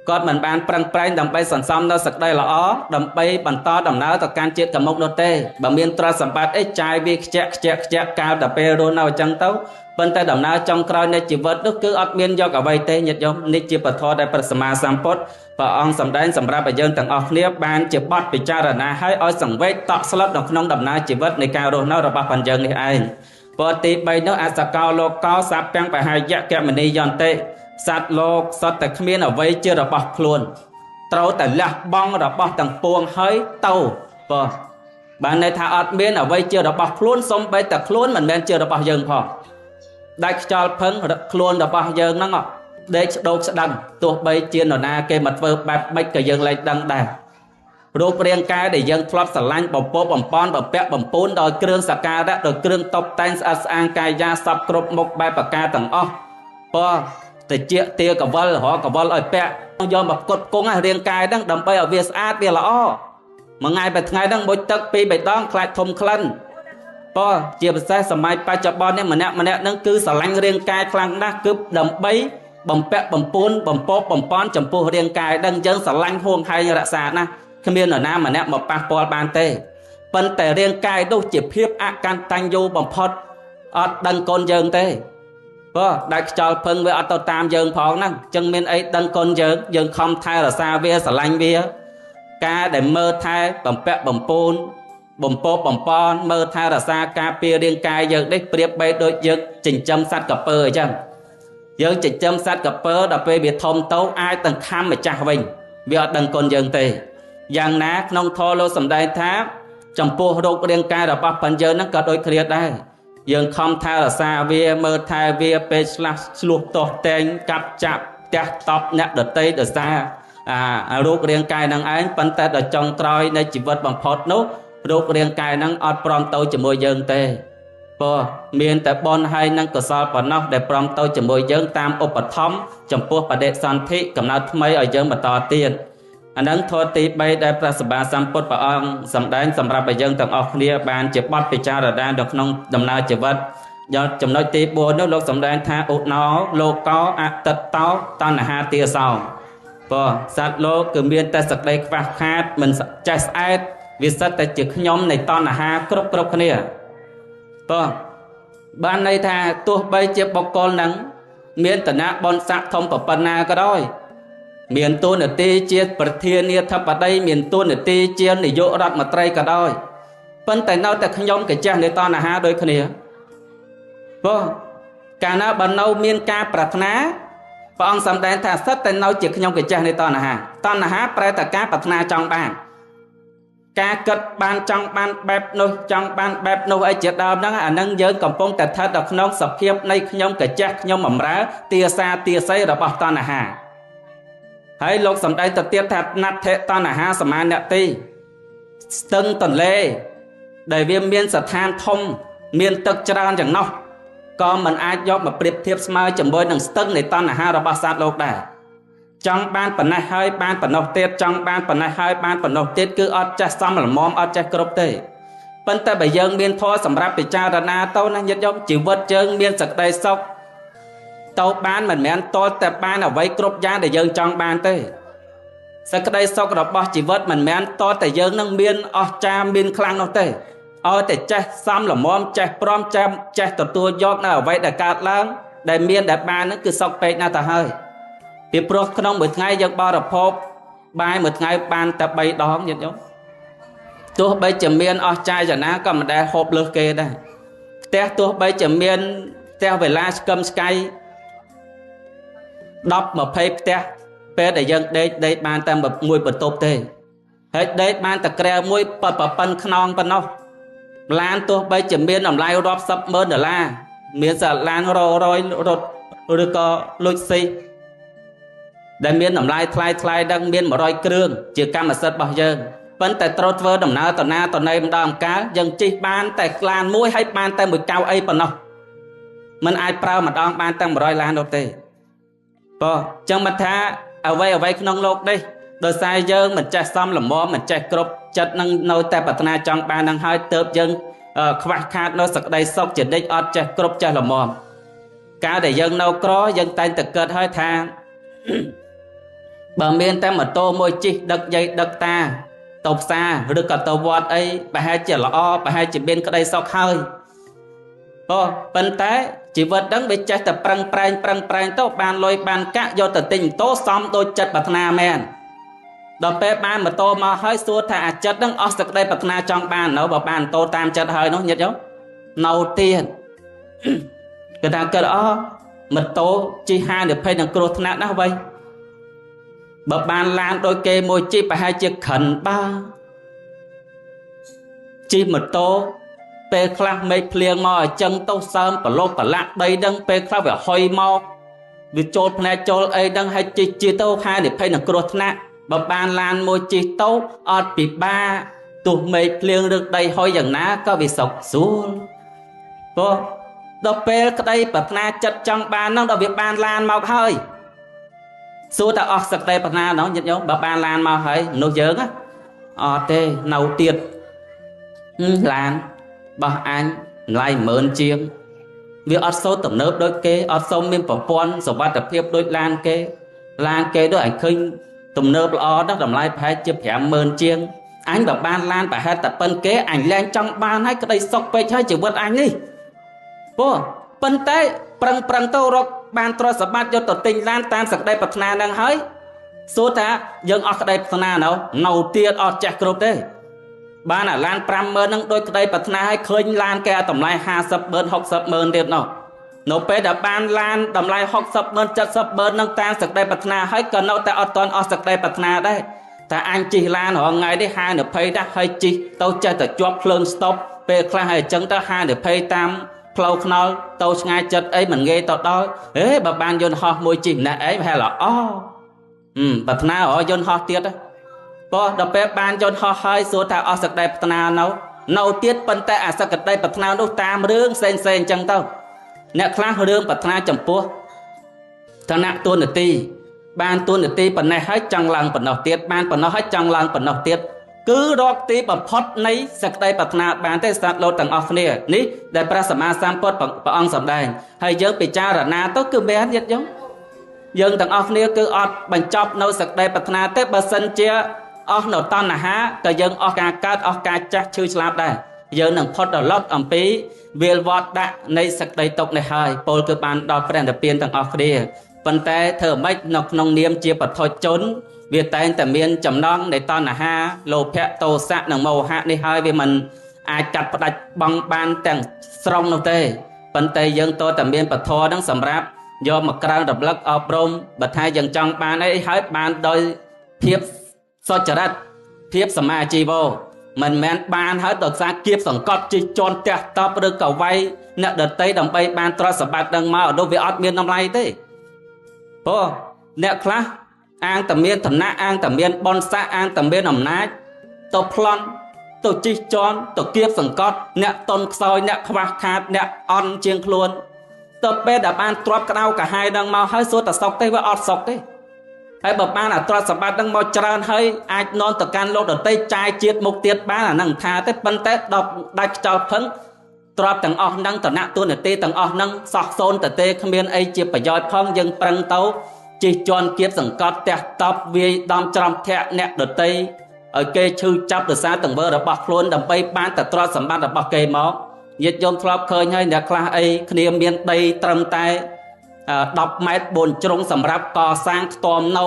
គាត់មិនបានប្រឹងប្រែងដើម្បីសន្សំនៅសេចក្តីល្អដើម្បីបន្តដំណើរទៅកាន់ជាតិខាងមុខនោះទេបើមានទ្រព្យសម្បត្តិអីចាយវាខ្ជាក់ខ្ជាក់ខ្ជាក់កាលតែពេលរស់នៅអញ្ចឹងទៅប៉ុន្តែដំណើរចុងក្រោយនៃជីវិតនោះគឺអត់មានយកអ្វីទេញាតិញោមនេះជាពធដែលព្រះសម្មាសម្ពុទ្ធព្រះអង្គសម្ដែងសម្រាប់ឲ្យយើងទាំងអស់គ្នាបានជាបទពិចារណាឲ្យឲ្យសង្វេគតក់ស្លុតនៅក្នុងដំណើរជីវិតនៃការរស់នៅរបស់ផងយើងនេះឯងពរទី3នោះអសកោលោកោសព្យំបហាយកមនីយន្តិសត្វលោកសុទ្ធតែគ្មានអ្វីជារបស់ខ្លួនត្រូវតែលះបង់របស់ទាំងពួងហើយទៅបើបានន័យថាអត់មានអ្វីជារបស់ខ្លួនសូម្បីតែខ្លួនមិនមែនជារបស់យើងផងដាច់ខ្យល់ផឹងខ្លួនរបស់យើងហ្នឹងដេកស្ដោកស្ដឹងទោះបីជានរណាគេមកធ្វើបែបម៉េចក៏យើងលែងដឹងដែររូបរាងកាយដែលយើងធ្លាប់ស្រឡាញ់បំពោបំប៉នបំពាក់បំពូនដោយគ្រឿងសក្ការៈដោយគ្រឿងតុបតែងស្អាតស្អាងកាយាសពគ្រប់មុខបែបប្រការទាំងអស់បើតិចទាកវលរកវលឲ្យពាក់យកមកផ្គត់ផ្គង់រាងកាយហ្នឹងដើម្បីឲ្យវាស្អាតវាល្អមួយថ្ងៃមួយថ្ងៃហ្នឹងមួយទឹកពីរបីដងខ្លាចធំក្លិនបើជាពិសេសសម័យបច្ចុប្បន្ននេះម្នាក់ម្នាក់ហ្នឹងគឺស្រឡាញ់រាងកាយខ្លាំងណាស់គឺដើម្បីបំពាក់បំពូនបំពោបំប៉នចំពោះរាងកាយដឹងយើងស្រឡាញ់ហួងហែងរក្សាណាស់គ្មាននរណាម្នាក់មកប៉ះពាល់បានទេប៉ុន្តែរាងកាយនោះជាភាពអកតញ្ញូបំផុតអត់ដឹងកូនយើងទេបើដាច់ខ្យល់ភឹងវាអត់ទៅតាមយើងផងហ្នឹងចឹងមានអីដឹងកូនយើងយើងខំថែរក្សាវាស្រឡាញ់វាការដែលមើលថែបំពាក់បំពូនបំពោបំប៉នមើលថែរក្សាការពាររាងកាយយើងនេះប្រៀបបីដូចយើងចិញ្ចឹមសត្វកពើអញ្ចឹងយើងចិញ្ចឹមសត្វកពើដល់ពេលវាធំទៅអាចទាំងខំម្ចាស់វិញវាអត់ដឹងគុណយើងទេយ៉ាងណាក្នុងធម៌លោកសម្ដែងថាចំពោះរោគរាងកាយរបស់បញ្យើងហ្នឹងក៏ដូចគ្នាដែរយើងខំថែរក្សាវាមើលថែវាពេលឆ្លាស់ឆ្លោះទាស់តែងកាប់ចាក់ផ្ទះតប់អ្នកដតីដោយសារអារោគរាងកាយហ្នឹងឯងប៉ុន្តែដល់ចុងក្រោយនៃជីវិតបំផុតនោះរោគរាងកាយហ្នឹងអត់ព្រមទៅជាមួយយើងទេព្រោះមានតែបុណ្យហើយនិងកុសលប៉ុណ្ណោះដែលព្រមទៅជាមួយយើងតាមឧបត្ថម្ភចំពោះបដិសន្ធិកំណើតថ្មីឲ្យយើងបន្តទៀតអានឹងធម៌ទី3ដែលព្រះសម្មាសម្ពុទ្ធព្រះអង្គសម្ដែងសម្រាប់ឲ្យយើងទាំងអស់គ្នាបានជាបទពិចារណានៅក្នុងដំណើរជីវិតយកចំណុចទី4នោះលោកសម្ដែងថាឧណោលោកោអតិតោតណ្ហាទាសោព្រោះសត្វលោកគឺមានតែសក្តីខ្វះខាតមិនចេះស្អែតវាសិតតែជាខ្ញុំនៃតណ្ហាគ្រប់គ្រប់គ្នាព្រោះបានន័យថាទោះបីជាបុគ្គលនឹងមានឋានៈបុណ្យស័ក្តិធំប៉ុណ្ណាក៏ដោយមានតួនាទីជាប្រធានាធិបតីមានតួនាទីជានាយករដ្ឋមន្ត្រីក៏ដោយប៉ុន្តែនៅតែខ្ញុំកចាស់នៃតណ្ហាដូចគ្នាព្រោះកាលណាបើនៅមានការប្រាថ្នាព្រះអង្គសម្ដែងថាសិតតែនៅជាខ្ញុំកចាស់នៃតណ្ហាតណ្ហាប្រែតែការប្រាថ្នាចង់បានការគិតបានចង់បានបែបនោះចង់បានបែបនោះអីជាដើមហ្នឹងអាហ្នឹងយើងកំពុងតែស្ថិតនៅក្នុងសភាពនៃខ្ញុំកចាស់ខ្ញុំបំរើទាសាទាស័យរបស់តណ្ហាហ ហើយលោកសំដែងទៅទៀតថាណដ្ឋិតណ្ហាសមានតិស្ទឹងទន្លេដែលវាមានស្ថានធំមានទឹកច្រើនយ៉ាងណោះក៏មិនអាចយកមកប្រៀបធៀបស្មើជាមួយនឹងស្ទឹងនៃតណ្ហារបស់សត្វលោកដែរចង់បានប៉ុណ្ណេះហើយបានប៉ុណ្ណោះទៀតចង់បានប៉ុណ្ណេះហើយបានប៉ុណ្ណោះទៀតគឺអត់ចេះសមល្មមអត់ចេះគ្រប់ទេប៉ុន្តែបើយើងមានធម៌សម្រាប់ពិចារណាទៅណាញាតិញោមជីវិតយើងមានសេចក្តីសុខទៅបានមិនមែនតល់តែបានអ្វីគ្រប់យ៉ាងដែលយើងចង់បានទេសេចក្តីសុខរបស់ជីវិតមិនមែនតល់តែយើងនឹងមានអស្ចារ្យមានខ្លាំងនោះទេឲ្យតែចេះសមល្មមចេះព្រមចេះទទួលយកនៅអ្វីដែលកើតឡើងដែលមានដែលបានហ្នឹងគឺសុខពេកណាស់ទៅហើយពីព្រោះក្នុងមួយថ្ងៃយើងបរិភោគបាយមួយថ្ងៃបានតែ3ដងញាតិញោមទោះបីជាមានអស្ចារ្យយ៉ាងណាក៏មិនដែលហូបលើសគេដែរផ្ទះទោះបីជាមានផ្ទះវេលាស្កឹមស្កៃ10 20ផ្ទះពេលដែលយើងដេកដេកបានតែមួយបន្ទប់ទេហើយដេកបានតែគ្រែមួយប៉ិនខ្នងប៉ុណ្ណោះឡានទោះបីជាមានតម្លៃរាប់សិបម៉ឺនដុល្លារមានសាឡានរយរត់ឬក៏លុចស៊ីដែលមានតម្លៃថ្លៃថ្លៃដឹងមាន100គ្រឿងជាកម្មសិទ្ធិរបស់យើងប៉ុន្តែត្រូវធ្វើដំណើរតណាតណីម្ដងកាលយើងជិះបានតែឡានមួយហើយបានតែមួយកៅអីប៉ុណ្ណោះមិនអាចប្រើម្ដងបានទាំង100ឡាននោះទេបើចឹងមិនថាអ្វីអ្វីក្នុងលោកនេះដោយសារយើងមិនចេះសមល្មមមិនចេះគ្រប់ចិត្តនឹងនៅតែប្រាថ្នាចង់បាននឹងហើយទៅយើងខ្វះខាតនៅសក្តីសុខជានិច្ចអត់ចេះគ្រប់ចេះល្មមកាលដែលយើងនៅក្រយើងតែងតែកើតហើយថាបើមានតែម៉ូតូមួយជិះដឹកយាយដឹកតាទៅផ្សារឬក៏ទៅវត្តអីប្រហែលជាល្អប្រហែលជាមានក្តីសុខហើយអូប៉ុន្តែជីវិតហ្នឹងវាចេះតែប្រឹងប្រែងប្រឹងប្រែងទៅបានលុយបានកាក់យកទៅទិញម៉ូតូសមដូចចិត្តប្រាថ្នាមែនដល់ពេលបានម៉ូតូមកហើយសួរថាអាចិត្តហ្នឹងអស់សេចក្តីប្រាថ្នាចង់បាននៅបើបានម៉ូតូតាមចិត្តហើយនោះញាតិញោមនៅទៀតគេថាគិតអម៉ូតូជិះហានិភ័យនឹងគ្រោះថ្នាក់ណាស់វ៉ៃបើបានឡានដូចគេមួយជិះប្រហែលជាខិនបាជិះម៉ូតូពេលខ្លះមេឃភ្លៀងមកអញ្ចឹងទៅសើមប្រឡូកប្រឡាក់ដីដឹងពេលខ្លះវាហុយមកវាចូលភ្នែកចូលអីដឹងហើយជិះជិះទៅហានិភ័យនឹងគ្រោះថ្នាក់បើបានឡានមួយជិះទៅអត់ពិបាកទោះមេឃភ្លៀងឬដីហុយយ៉ាងណាក៏វាសុខស្រួលព្រោះដល់ពេលក្តីប្រាថ្នាចិត្តចង់បានហ្នឹងដល់វាបានឡានមកហើយសួរតែអស់សក្តីប្រាថ្នាហ្នឹងញាតិញោមបើបានឡានមកហើយមនុស្សយើងអត់ទេនៅទៀតឡានរបស់អញតម្លៃ10000ជាងវាអត់សូវទំនើបដូចគេអត់សូវមានប្រព័ន្ធសុវត្ថិភាពដូចឡានគេឡានគេដូចអញឃើញទំនើបល្អណាស់តម្លៃប្រហែលជា50000ជាងអញបើបានឡានប្រហែលតែប៉ុនគេអញលែងចង់បានហើយក្តីសុខពេកហើយជីវិតអញនេះព្រោះប៉ុន្តែប្រឹងប្រឹងទៅរកបានទ្រព្យសម្បត្តិយកទៅទិញឡានតាមសក្តីប្រាថ្នាហ្នឹងហើយសួរថាយើងអស់ក្តីប្រាថ្នានៅទៀតអត់ចេះគ្រប់ទេបានអាឡាន50000ហ្នឹងដូចក្តីប្រាថ្នាឲ្យឃើញឡានគេអាតម្លៃ500,000 600,000ទៀតនោះនៅពេលដែលបានឡានតម្លៃ600,000 700,000ហ្នឹងតាមសក្តីប្រាថ្នាហើយក៏នៅតែអត់ទាន់អស់សក្តីប្រាថ្នាដែរតែអញជិះឡានរាល់ថ្ងៃនេះហានិភ័យណាស់ហើយជិះទៅចេះតែជាប់ភ្លើងស្តុបពេលខ្លះហើយអញ្ចឹងទៅហានិភ័យតាមផ្លូវថ្នល់ទៅឆ្ងាយចិត្តអីមិនងាយទៅដល់ហេបើបានយន្តហោះមួយជិះម្នាក់ឯងប្រហែលល្អប្រាថ្នារកយន្តហោះទៀតព្រោះដល់ពេលបានយន្តហោះហើយសួរថាអស់សក្តីប្រាថ្នានៅទៀតប៉ុន្តែអាសក្តីប្រាថ្នានោះតាមរឿងផ្សេងផ្សេងអញ្ចឹងទៅអ្នកខ្លះរឿងប្រាថ្នាចំពោះឋានៈតួនាទីបានតួនាទីប៉ុណ្ណេះហើយចង់ឡើងប៉ុណ្ណោះទៀតបានប៉ុណ្ណោះហើយចង់ឡើងប៉ុណ្ណោះទៀតគឺរកទីបំផុតនៃសក្តីប្រាថ្នាបានទេសត្វលោកទាំងអស់គ្នានេះដែលព្រះសម្មាសម្ពុទ្ធព្រះអង្គសម្ដែងហើយយើងពិចារណាទៅគឺមែនញាតិញោមយើងទាំងអស់គ្នាគឺអត់បញ្ចប់នៅសក្តីប្រាថ្នាទេបើសិនជាអស់នៅតណ្ហាក៏យើងអស់ការកើតអស់ការចាស់ឈឺឆ្លាប់ដែរយើងនឹងផុតរលត់អំពីវាលវត្តដាក់នៃសក្តីទុកនេះហើយពលគឺបានដល់ព្រះនិព្វានទាំងអស់គ្នាប៉ុន្តែធ្វើម៉េចនៅក្នុងនាមជាបឋជនវាតែងតែមានចំណងនៃតណ្ហាលោភៈទោសៈនិងមោហៈនេះហើយវាមិនអាចកាត់ផ្ដាច់បងបានទាំងស្រុងនោះទេប៉ុន្តែយើងតតែមានពធនឹងសម្រាប់យកមកក្រើនរំលឹកអប់រំបើថាយើងចង់បានអីហើយបានដោយភាពសុចរិតភាពសមាជីវោមិនមែនបានហើយដោយសារគៀបសង្កត់ជិះជាន់ផ្ទះតបឬក៏វាយអ្នកដតីដើម្បីបានទ្រព្យសម្បត្តិនឹងមកនោះវាអត់មានតម្លៃទេព្រោះអ្នកខ្លះ អាងតែមានឋានៈអាងតែមានបុណ្យស័ក្តិអាងតែមានអំណាចទៅប្លន់ទៅជិះជាន់ទៅគៀបសង្កត់អ្នកតន់ខ្សោយអ្នកខ្វះខាតអ្នកអន់ជាងខ្លួនទៅពេលដែលបានទ្រព្យក្តៅកាហាយនឹងមកហើយសួរតែសុកទេវាអត់សុកទេហើយបើបានអាទ្រព្យសម្បត្តិនឹងមកច្រើនហើយអាចនាំទៅកាន់លោកដតីចាយជាតិមុខទៀតបានអានឹងថាទេប៉ុន្តែដល់ដាច់ខ្យល់ផឹងទ្រព្យទាំងអស់ហ្នឹងឋានៈតួនាទីទាំងអស់ហ្នឹងសោះសូន្យទៅទេគ្មានអីជាប្រយោជន៍ផងយើងប្រឹងទៅជិះជាន់គៀបសង្កត់ផ្ទះតបវាយដំច្រំធាក់អ្នកដតីឲ្យគេឈឺចាប់ដោយសារទង្វើរបស់ខ្លួនដើម្បីបានតែទ្រព្យសម្បត្តិរបស់គេមកញាតិញោមធ្លាប់ឃើញហើយអ្នកខ្លះអីគ្នាមានដីត្រឹមតែ10ម៉ែត្រ4ជ្រុងសម្រាប់កសាងខ្ទមនៅ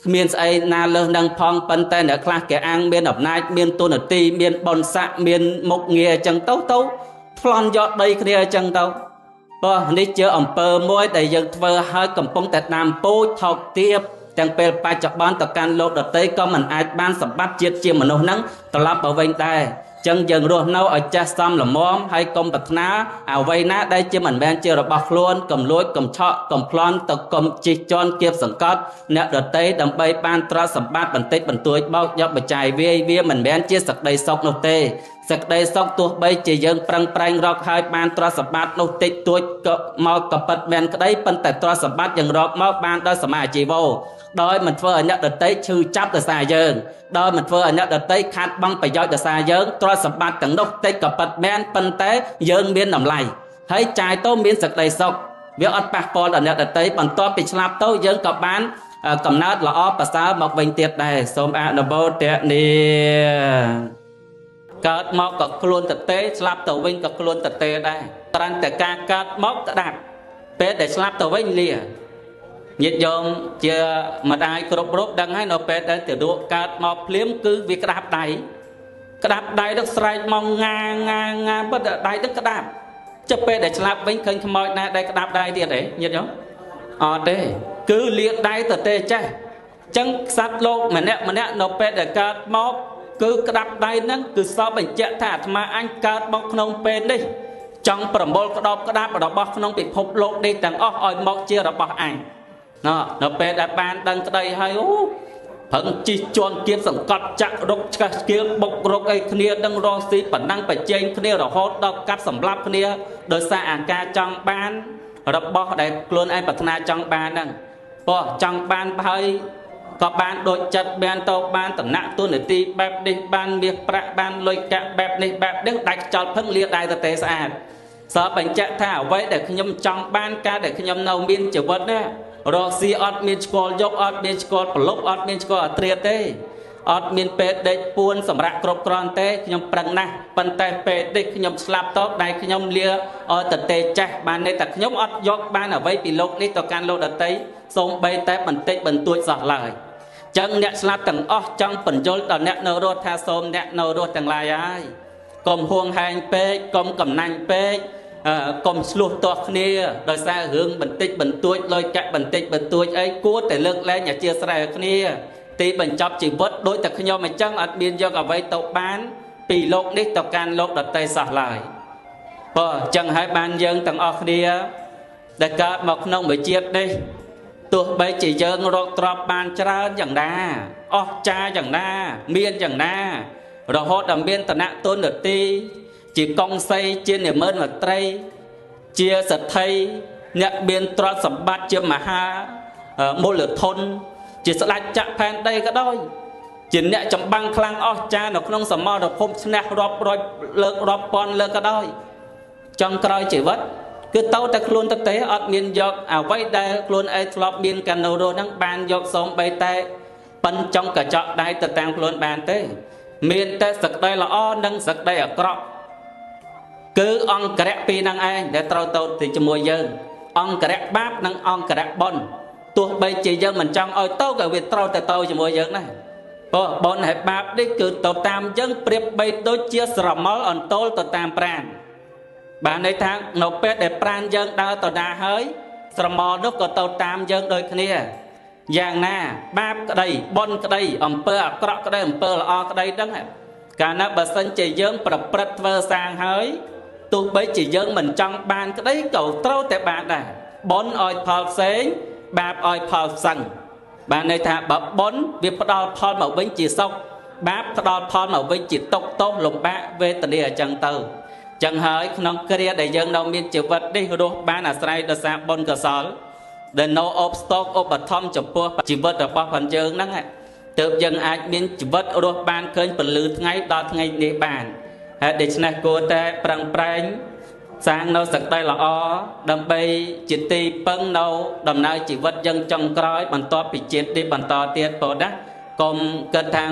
គ្មានស្អីណាលើសនឹងផងប៉ុន្តែអ្នកខ្លះគេអាងមានអំណាចមានតួនាទីមានបុណ្យស័ក្តិមានមុខងារអញ្ចឹងទៅទៅប្លន់យកដីគ្នាអញ្ចឹងទៅព្រោះនេះជាអំពើមួយដែលយើងធ្វើឲ្យកំពុងតែដាំពូជថោកទាបទាំងពេលបច្ចុប្បន្នទៅកាន់លោកដតីក៏មិនអាចបានសម្បត្តិជាតិជាមនុស្សហ្នឹងត្រឡប់មកវិញដែរចឹងយើងរស់នៅឲ្យចេះសមល្មមហើយកុំប្រាថ្នាអ្វីណាដែលជាមិនមែនជារបស់ខ្លួនកុំលួចកុំឆក់កុំប្លន់ទៅកុំជិះជាន់គៀបសង្កត់អ្នកដតីដើម្បីបានទ្រព្យសម្បត្តិបន្តិចបន្តួចបោកយកបច្ច័យវាយវាមិនមែនជាសក្តីសុខនោះទេសក្តីសុខទោះបីជាយើងប្រឹងប្រែងរកហើយបានទ្រព្យសម្បត្តិនោះតិចតួចក៏មកក៏ពិតមែនក្តីប៉ុន្តែទ្រព្យសម្បត្តិយើងរកមកបានដោយសមាជីវោដោយមិនធ្វើឲ្យអ្នកដតីឈឺចាប់ដោយសារយើងដោយមិនធ្វើឲ្យអ្នកដតីខាតបង់ប្រយោជន៍ដោយសារយើងទ្រព្យសម្បត្តិទាំងនោះតិចក៏ពិតមែនប៉ុន្តែយើងមានតម្លៃហើយចាយទៅមានសក្តីសុខវាអត់ប៉ះពាល់ដល់អ្នកដតីបន្ទាប់ពីឆ្លាប់ទៅយើងក៏បានកំណើតល្អប្រសើរមកវិញទៀតដែរសូមអនុមោទនាកើតមកក៏ខ្លួនតទេស្លាប់ទៅវិញក៏ខ្លួនតទេដែរត្រង់តែការកើតមកក្តាប់ពេលដែលស្លាប់ទៅវិញលាញាតិញោមជាម្ដាយគ្រប់រូបដឹងហើយនៅពេលដែលទារកកើតមកភ្លាមគឺវាក្តាប់ដៃក្តាប់ដៃនឹងស្រែកមកងាងាងាប៉ុន្តែដៃនឹងក្តាប់ចុះពេលដែលស្លាប់វិញឃើញខ្មោចណាដែលក្តាប់ដៃទៀតទេញាតិញោមអត់ទេគឺលាដៃទៅទេចេះចឹងសត្វលោកម្នាក់ម្នាក់នៅពេលដែលកើតមកគឺក្តាប់ដៃហ្នឹងគឺសពបញ្ជាក់ថាអាត្មាអញកើតមកក្នុងពេលនេះចង់ប្រមូលក្តោបក្តាប់របស់ក្នុងពិភពលោកនេះទាំងអស់ឲ្យមកជារបស់អញណ៎នៅពេលដែលបានដឹងក្តីហើយអូប្រឹងជិះជាន់គៀបសង្កត់ចាក់រុកឆ្កឹះឆ្កៀលបុករកអីគ្នាដឹងរងស៊ីប៉ុណ្ណឹងប្រជែងគ្នារហូតដល់កាត់សម្លាប់គ្នាដោយសារអាការចង់បានរបស់ដែលខ្លួនឯងប្រាថ្នាចង់បានហ្នឹងព្រោះចង់បានហើយក៏បានដូចចិត្តបានទៅបានតំណាក់ទូនាទីបែបនេះបានមាសប្រាក់បានលុយកាក់បែបនេះបែបនេះដាច់ចោលផឹងលាដៃទៅទេស្អាតសពបញ្ជាក់ថាអ្វីដែលខ្ញុំចង់បានការដែលខ្ញុំនៅមានជីវិតណារកស៊ីអត់មានស្គាល់យកអត់មានស្គាល់ប្រលប់អត់មានស្គាល់អត្រាទេអត់មានពេលដេកពួនសម្រាប់គ្រប់គ្រាន់ទេខ្ញុំប្រឹងណាស់ប៉ុន្តែពេលនេះខ្ញុំស្លាប់តដែលខ្ញុំលាឲ្យតទេចេះបានន័យថាខ្ញុំអត់យកបានអ្វីពីលោកនេះទៅកាន់លោកដតីសូម្បីតែបន្តិចបន្តួចសោះឡើយចឹងអ្នកស្លាប់ទាំងអស់ចង់បញ្យល់ដល់អ្នកនៅរស់ថាសូមអ្នកនៅរស់ទាំងឡាយហើយកុំហួងហែងពេកកុំកំណាញ់ពេកកុំឆ្លោះទាស់គ្នាដោយសាររឿងបន្តិចបន្តួចលុយកាក់បន្តិចបន្តួចអីគួរតែលើកលែងអធិស្ឋានគ្នាទីបញ្ចប់ជីវិតដូចតែខ្ញុំអញ្ចឹងអត់មានយកអ្វីទៅបានពីលោកនេះទៅកាន់លោកដទៃសោះឡើយព្រោះអញ្ចឹងហើយបានយើងទាំងអស់គ្នាដែលកើតមកក្នុងមួយជាតិនេះទោះបីជាយើងរកទ្រព្យបានច្រើនយ៉ាងណាអស្ចារ្យយ៉ាងណាមានយ៉ាងណារហូតដល់មានឋានៈទុនទីជាកងសីជានិមិត្តមត្រីជាសទ្ធិអ្នកមានទ្រព្យសម្បត្តិជាមហាមូលធនជាស្ដេចចក្រផែនដីក៏ដោយជាអ្នកចម្បាំងខ្លាំងអស្ចារ្យនៅក្នុងសមរភូមិឈ្នះរាប់រយលើករាប់ពាន់លើកក៏ដោយចុងក្រោយជីវិតគឺទៅតែខ្លួនទៅទេអត់មានយកអ្វីដែលខ្លួនឯងធ្លាប់មានកាលនៅរស់ហ្នឹងបានយកសូម្បីតែប៉ិនចុងកញ្ចក់ដៃទៅតាមខ្លួនបានទេមានតែសក្តីល្អនិងសក្តីអាក្រក់គឺអង្គរៈពីរហ្នឹងឯងដែលត្រូវទៅជាមួយយើងអង្គរៈបាបនិងអង្គរៈបុណ្យទោះបីជាយើងមិនចង់ឲ្យទៅក៏វាត្រូវតែទៅជាមួយយើងដែរព្រោះបុណ្យហើយបាបនេះគឺទៅតាមយើងប្រៀបបីដូចជាស្រមោលអន្ទោលទៅតាមប្រាណបានន័យថានៅពេលដែលប្រាណយើងដើរទៅណាហើយស្រមោលនោះក៏ទៅតាមយើងដូចគ្នាយ៉ាងណាបាបក្តីបុណ្យក្តីអំពើអាក្រក់ក្តីអំពើល្អក្តីហ្នឹងកាលណាបើសិនជាយើងប្រព្រឹត្តធ្វើសាងហើយទោះបីជាយើងមិនចង់បានក្តីក៏ត្រូវតែបានដែរបុណ្យឲ្យផលផ្សេងបាបឲ្យផលផ្សឹង បានន័យថាបើបុណ្យវាផ្ដល់ផលមកវិញជាសុខបាបផ្ដល់ផលមកវិញជាទុក្ខទោសលំបាកវេទនាអញ្ចឹងទៅចឹងហើយក្នុងគ្រាដែលយើងនៅមានជីវិតនេះរស់បានអាស្រ័យដោយសារបុណ្យកុសលដែលនៅអបស្តកឧបត្ថម្ភចំពោះជីវិតរបស់ផងយើងហ្នឹងទើបយើងអាចមានជីវិតរស់បានឃើញពន្លឺថ្ងៃដល់ថ្ងៃនេះបានហើយដូច្នេះគួរតែប្រឹងប្រែងសាងនៅសក្តីល្អដើម្បីជាទីពឹងនៅដំណើរជីវិតយើងចុងក្រោយបន្ទាប់ពីជាតិនេះបន្តទៀតពោណាកុំគិតថា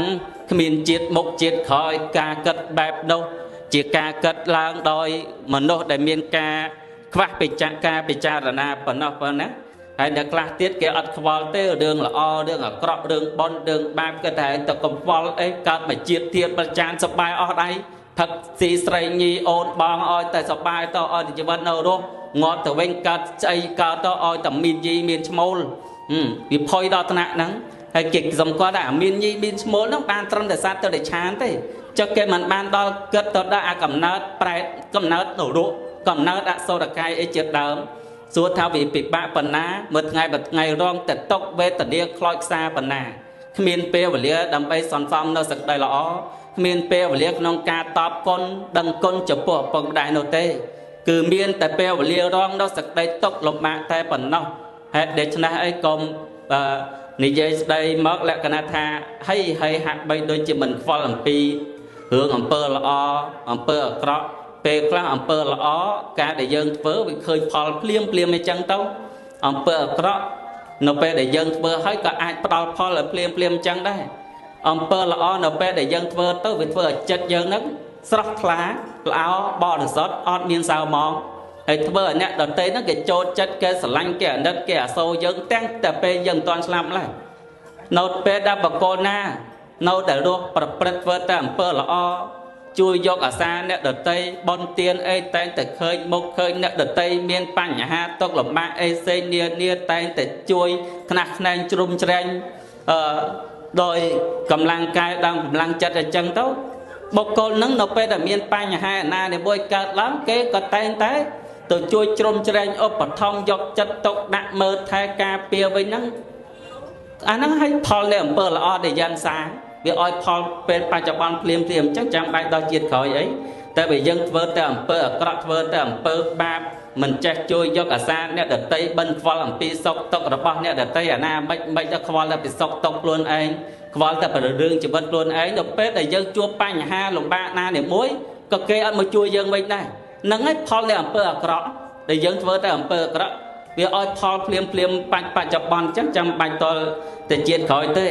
គ្មានជាតិមុខជាតិក្រោយការគិតបែបនោះជាការគិតឡើងដោយមនុស្សដែលមានការខ្វះពិចារការពិចារណាប៉ុណ្ណោះប៉ុណ្ណាហើយអ្នកខ្លះទៀតគេអត់ខ្វល់ទេរឿងល្អរឿងអាក្រក់រឿងបុណ្យរឿងបាបគេតែទៅកុំខ្វល់អីកើតមកជាតិទៀតប្រចានសបាយអស់ដៃផឹកស៊ីស្រីញីអូនបងឲ្យតែសបាយទៅឲ្យជីវិតនៅរស់ងាប់ទៅវិញកើតស្អីកើតទៅឲ្យតែមានយីមានឈ្មោលវាផុយដល់ថ្នាក់ហ្នឹងហើយគេសម្គាល់ថាមានយីមានឈ្មោលហ្នឹងបានត្រឹមតែសត្វទៅតែឆានទេចុះគេមិនបានដល់គិតទៅដល់អាកំណើតប្រែតកំណើតនរកកំណើតអសុរកាយអីជាដើមសួរថាវាពិបាកប៉ុណ្ណាមួយថ្ងៃមួយថ្ងៃរងតែទុក្ខវេទនាខ្លោចខ្សាប៉ុណ្ណាគ្មានពេលវេលាដើម្បីសន្សំនៅសេចក្តីល្អគ្មានពេលវេលាក្នុងការតបគុណដឹងគុណចំពោះឪពុកម្ដាយនោះទេគឺមានតែពេលវេលារងនៅសេចក្តីទុក្ខលំបាកតែប៉ុណ្ណោះហេតុដូច្នេះអីកុំនិយាយស្ដីមកលក្ខណៈថាហីហីហាក់បីដូចជាមិនខ្វល់អំពីរឿងអំពើល្អអំពើអាក្រក់ពេលខ្លះអំពើល្អការដែលយើងធ្វើវាឃើញផលភ្លាមភ្លាមអញ្ចឹងទៅអំពើអាក្រក់នៅពេលដែលយើងធ្វើហើយក៏អាចផ្ដល់ផលឲ្យភ្លាមភ្លាមអញ្ចឹងដែរអំពើល្អនៅពេលដែលយើងធ្វើទៅវាធ្វើឲ្យចិត្តយើងហ្នឹងស្រស់ថ្លាល្អបរិសុទ្ធអត់មានសៅហ្មងហើយធ្វើឲ្យអ្នកដទៃហ្នឹងគេចូលចិត្តគេស្រឡាញ់គេអាណិតគេអាសូរយើងទាំងតែពេលយើងមិនទាន់ស្លាប់ឡើយនៅពេលដែលបកគលណានៅតែរស់ប្រព្រឹត្តធ្វើតែអំពើល្អជួយយកអាសាអ្នកដទៃបនទៀនអីតែងតែឃើញមុខឃើញអ្នកដទៃមានបញ្ហាទុក្ខលំបាកអីផ្សេងនានាតែងតែជួយខ្នះខ្នែងជ្រុំជ្រែងដោយកម្លាំងកាយដល់កម្លាំងចិត្តអញ្ចឹងទៅបុគ្គលនឹងនៅពេលដែលមានបញ្ហាណានេះមួយកើតឡើងគេក៏តែងតែទៅជួយជ្រុំជ្រែងឧបត្ថម្ភយកចិត្តទុកដាក់មើលថែការពារវិញហ្នឹងអាហ្នឹងឲ្យផលនៃអំពើល្អដែលយ៉ាងសាងវាឲ្យផលពេលបច្ចុប្បន្នភ្លាមភ្លាមអញ្ចឹងចាំបាច់ដល់ជាតិក្រោយអីតែបើយើងធ្វើតែអំពើអាក្រក់ធ្វើតែអំពើបាបមិនចេះជួយយកអាសាអ្នកដទៃបិណ្ឌខ្វល់អំពីសុខទុក្ខរបស់អ្នកដទៃអាណាមិនទៅខ្វល់តែពីសុខទុក្ខខ្លួនឯងខ្វល់តែពីរឿងជីវិតខ្លួនឯងដល់ពេលដែលយើងជួបបញ្ហាលំបាកណានេះមួយក៏គេអត់មកជួយយើងវិញដែរហ្នឹងហើយផលនៃអំពើអាក្រក់ដែលយើងធ្វើតែអំពើអាក្រក់វាឲ្យផលភ្លាមភ្លាមបច្ចុប្បន្នអញ្ចឹងចាំបាច់តតែជាតិក្រោយទេ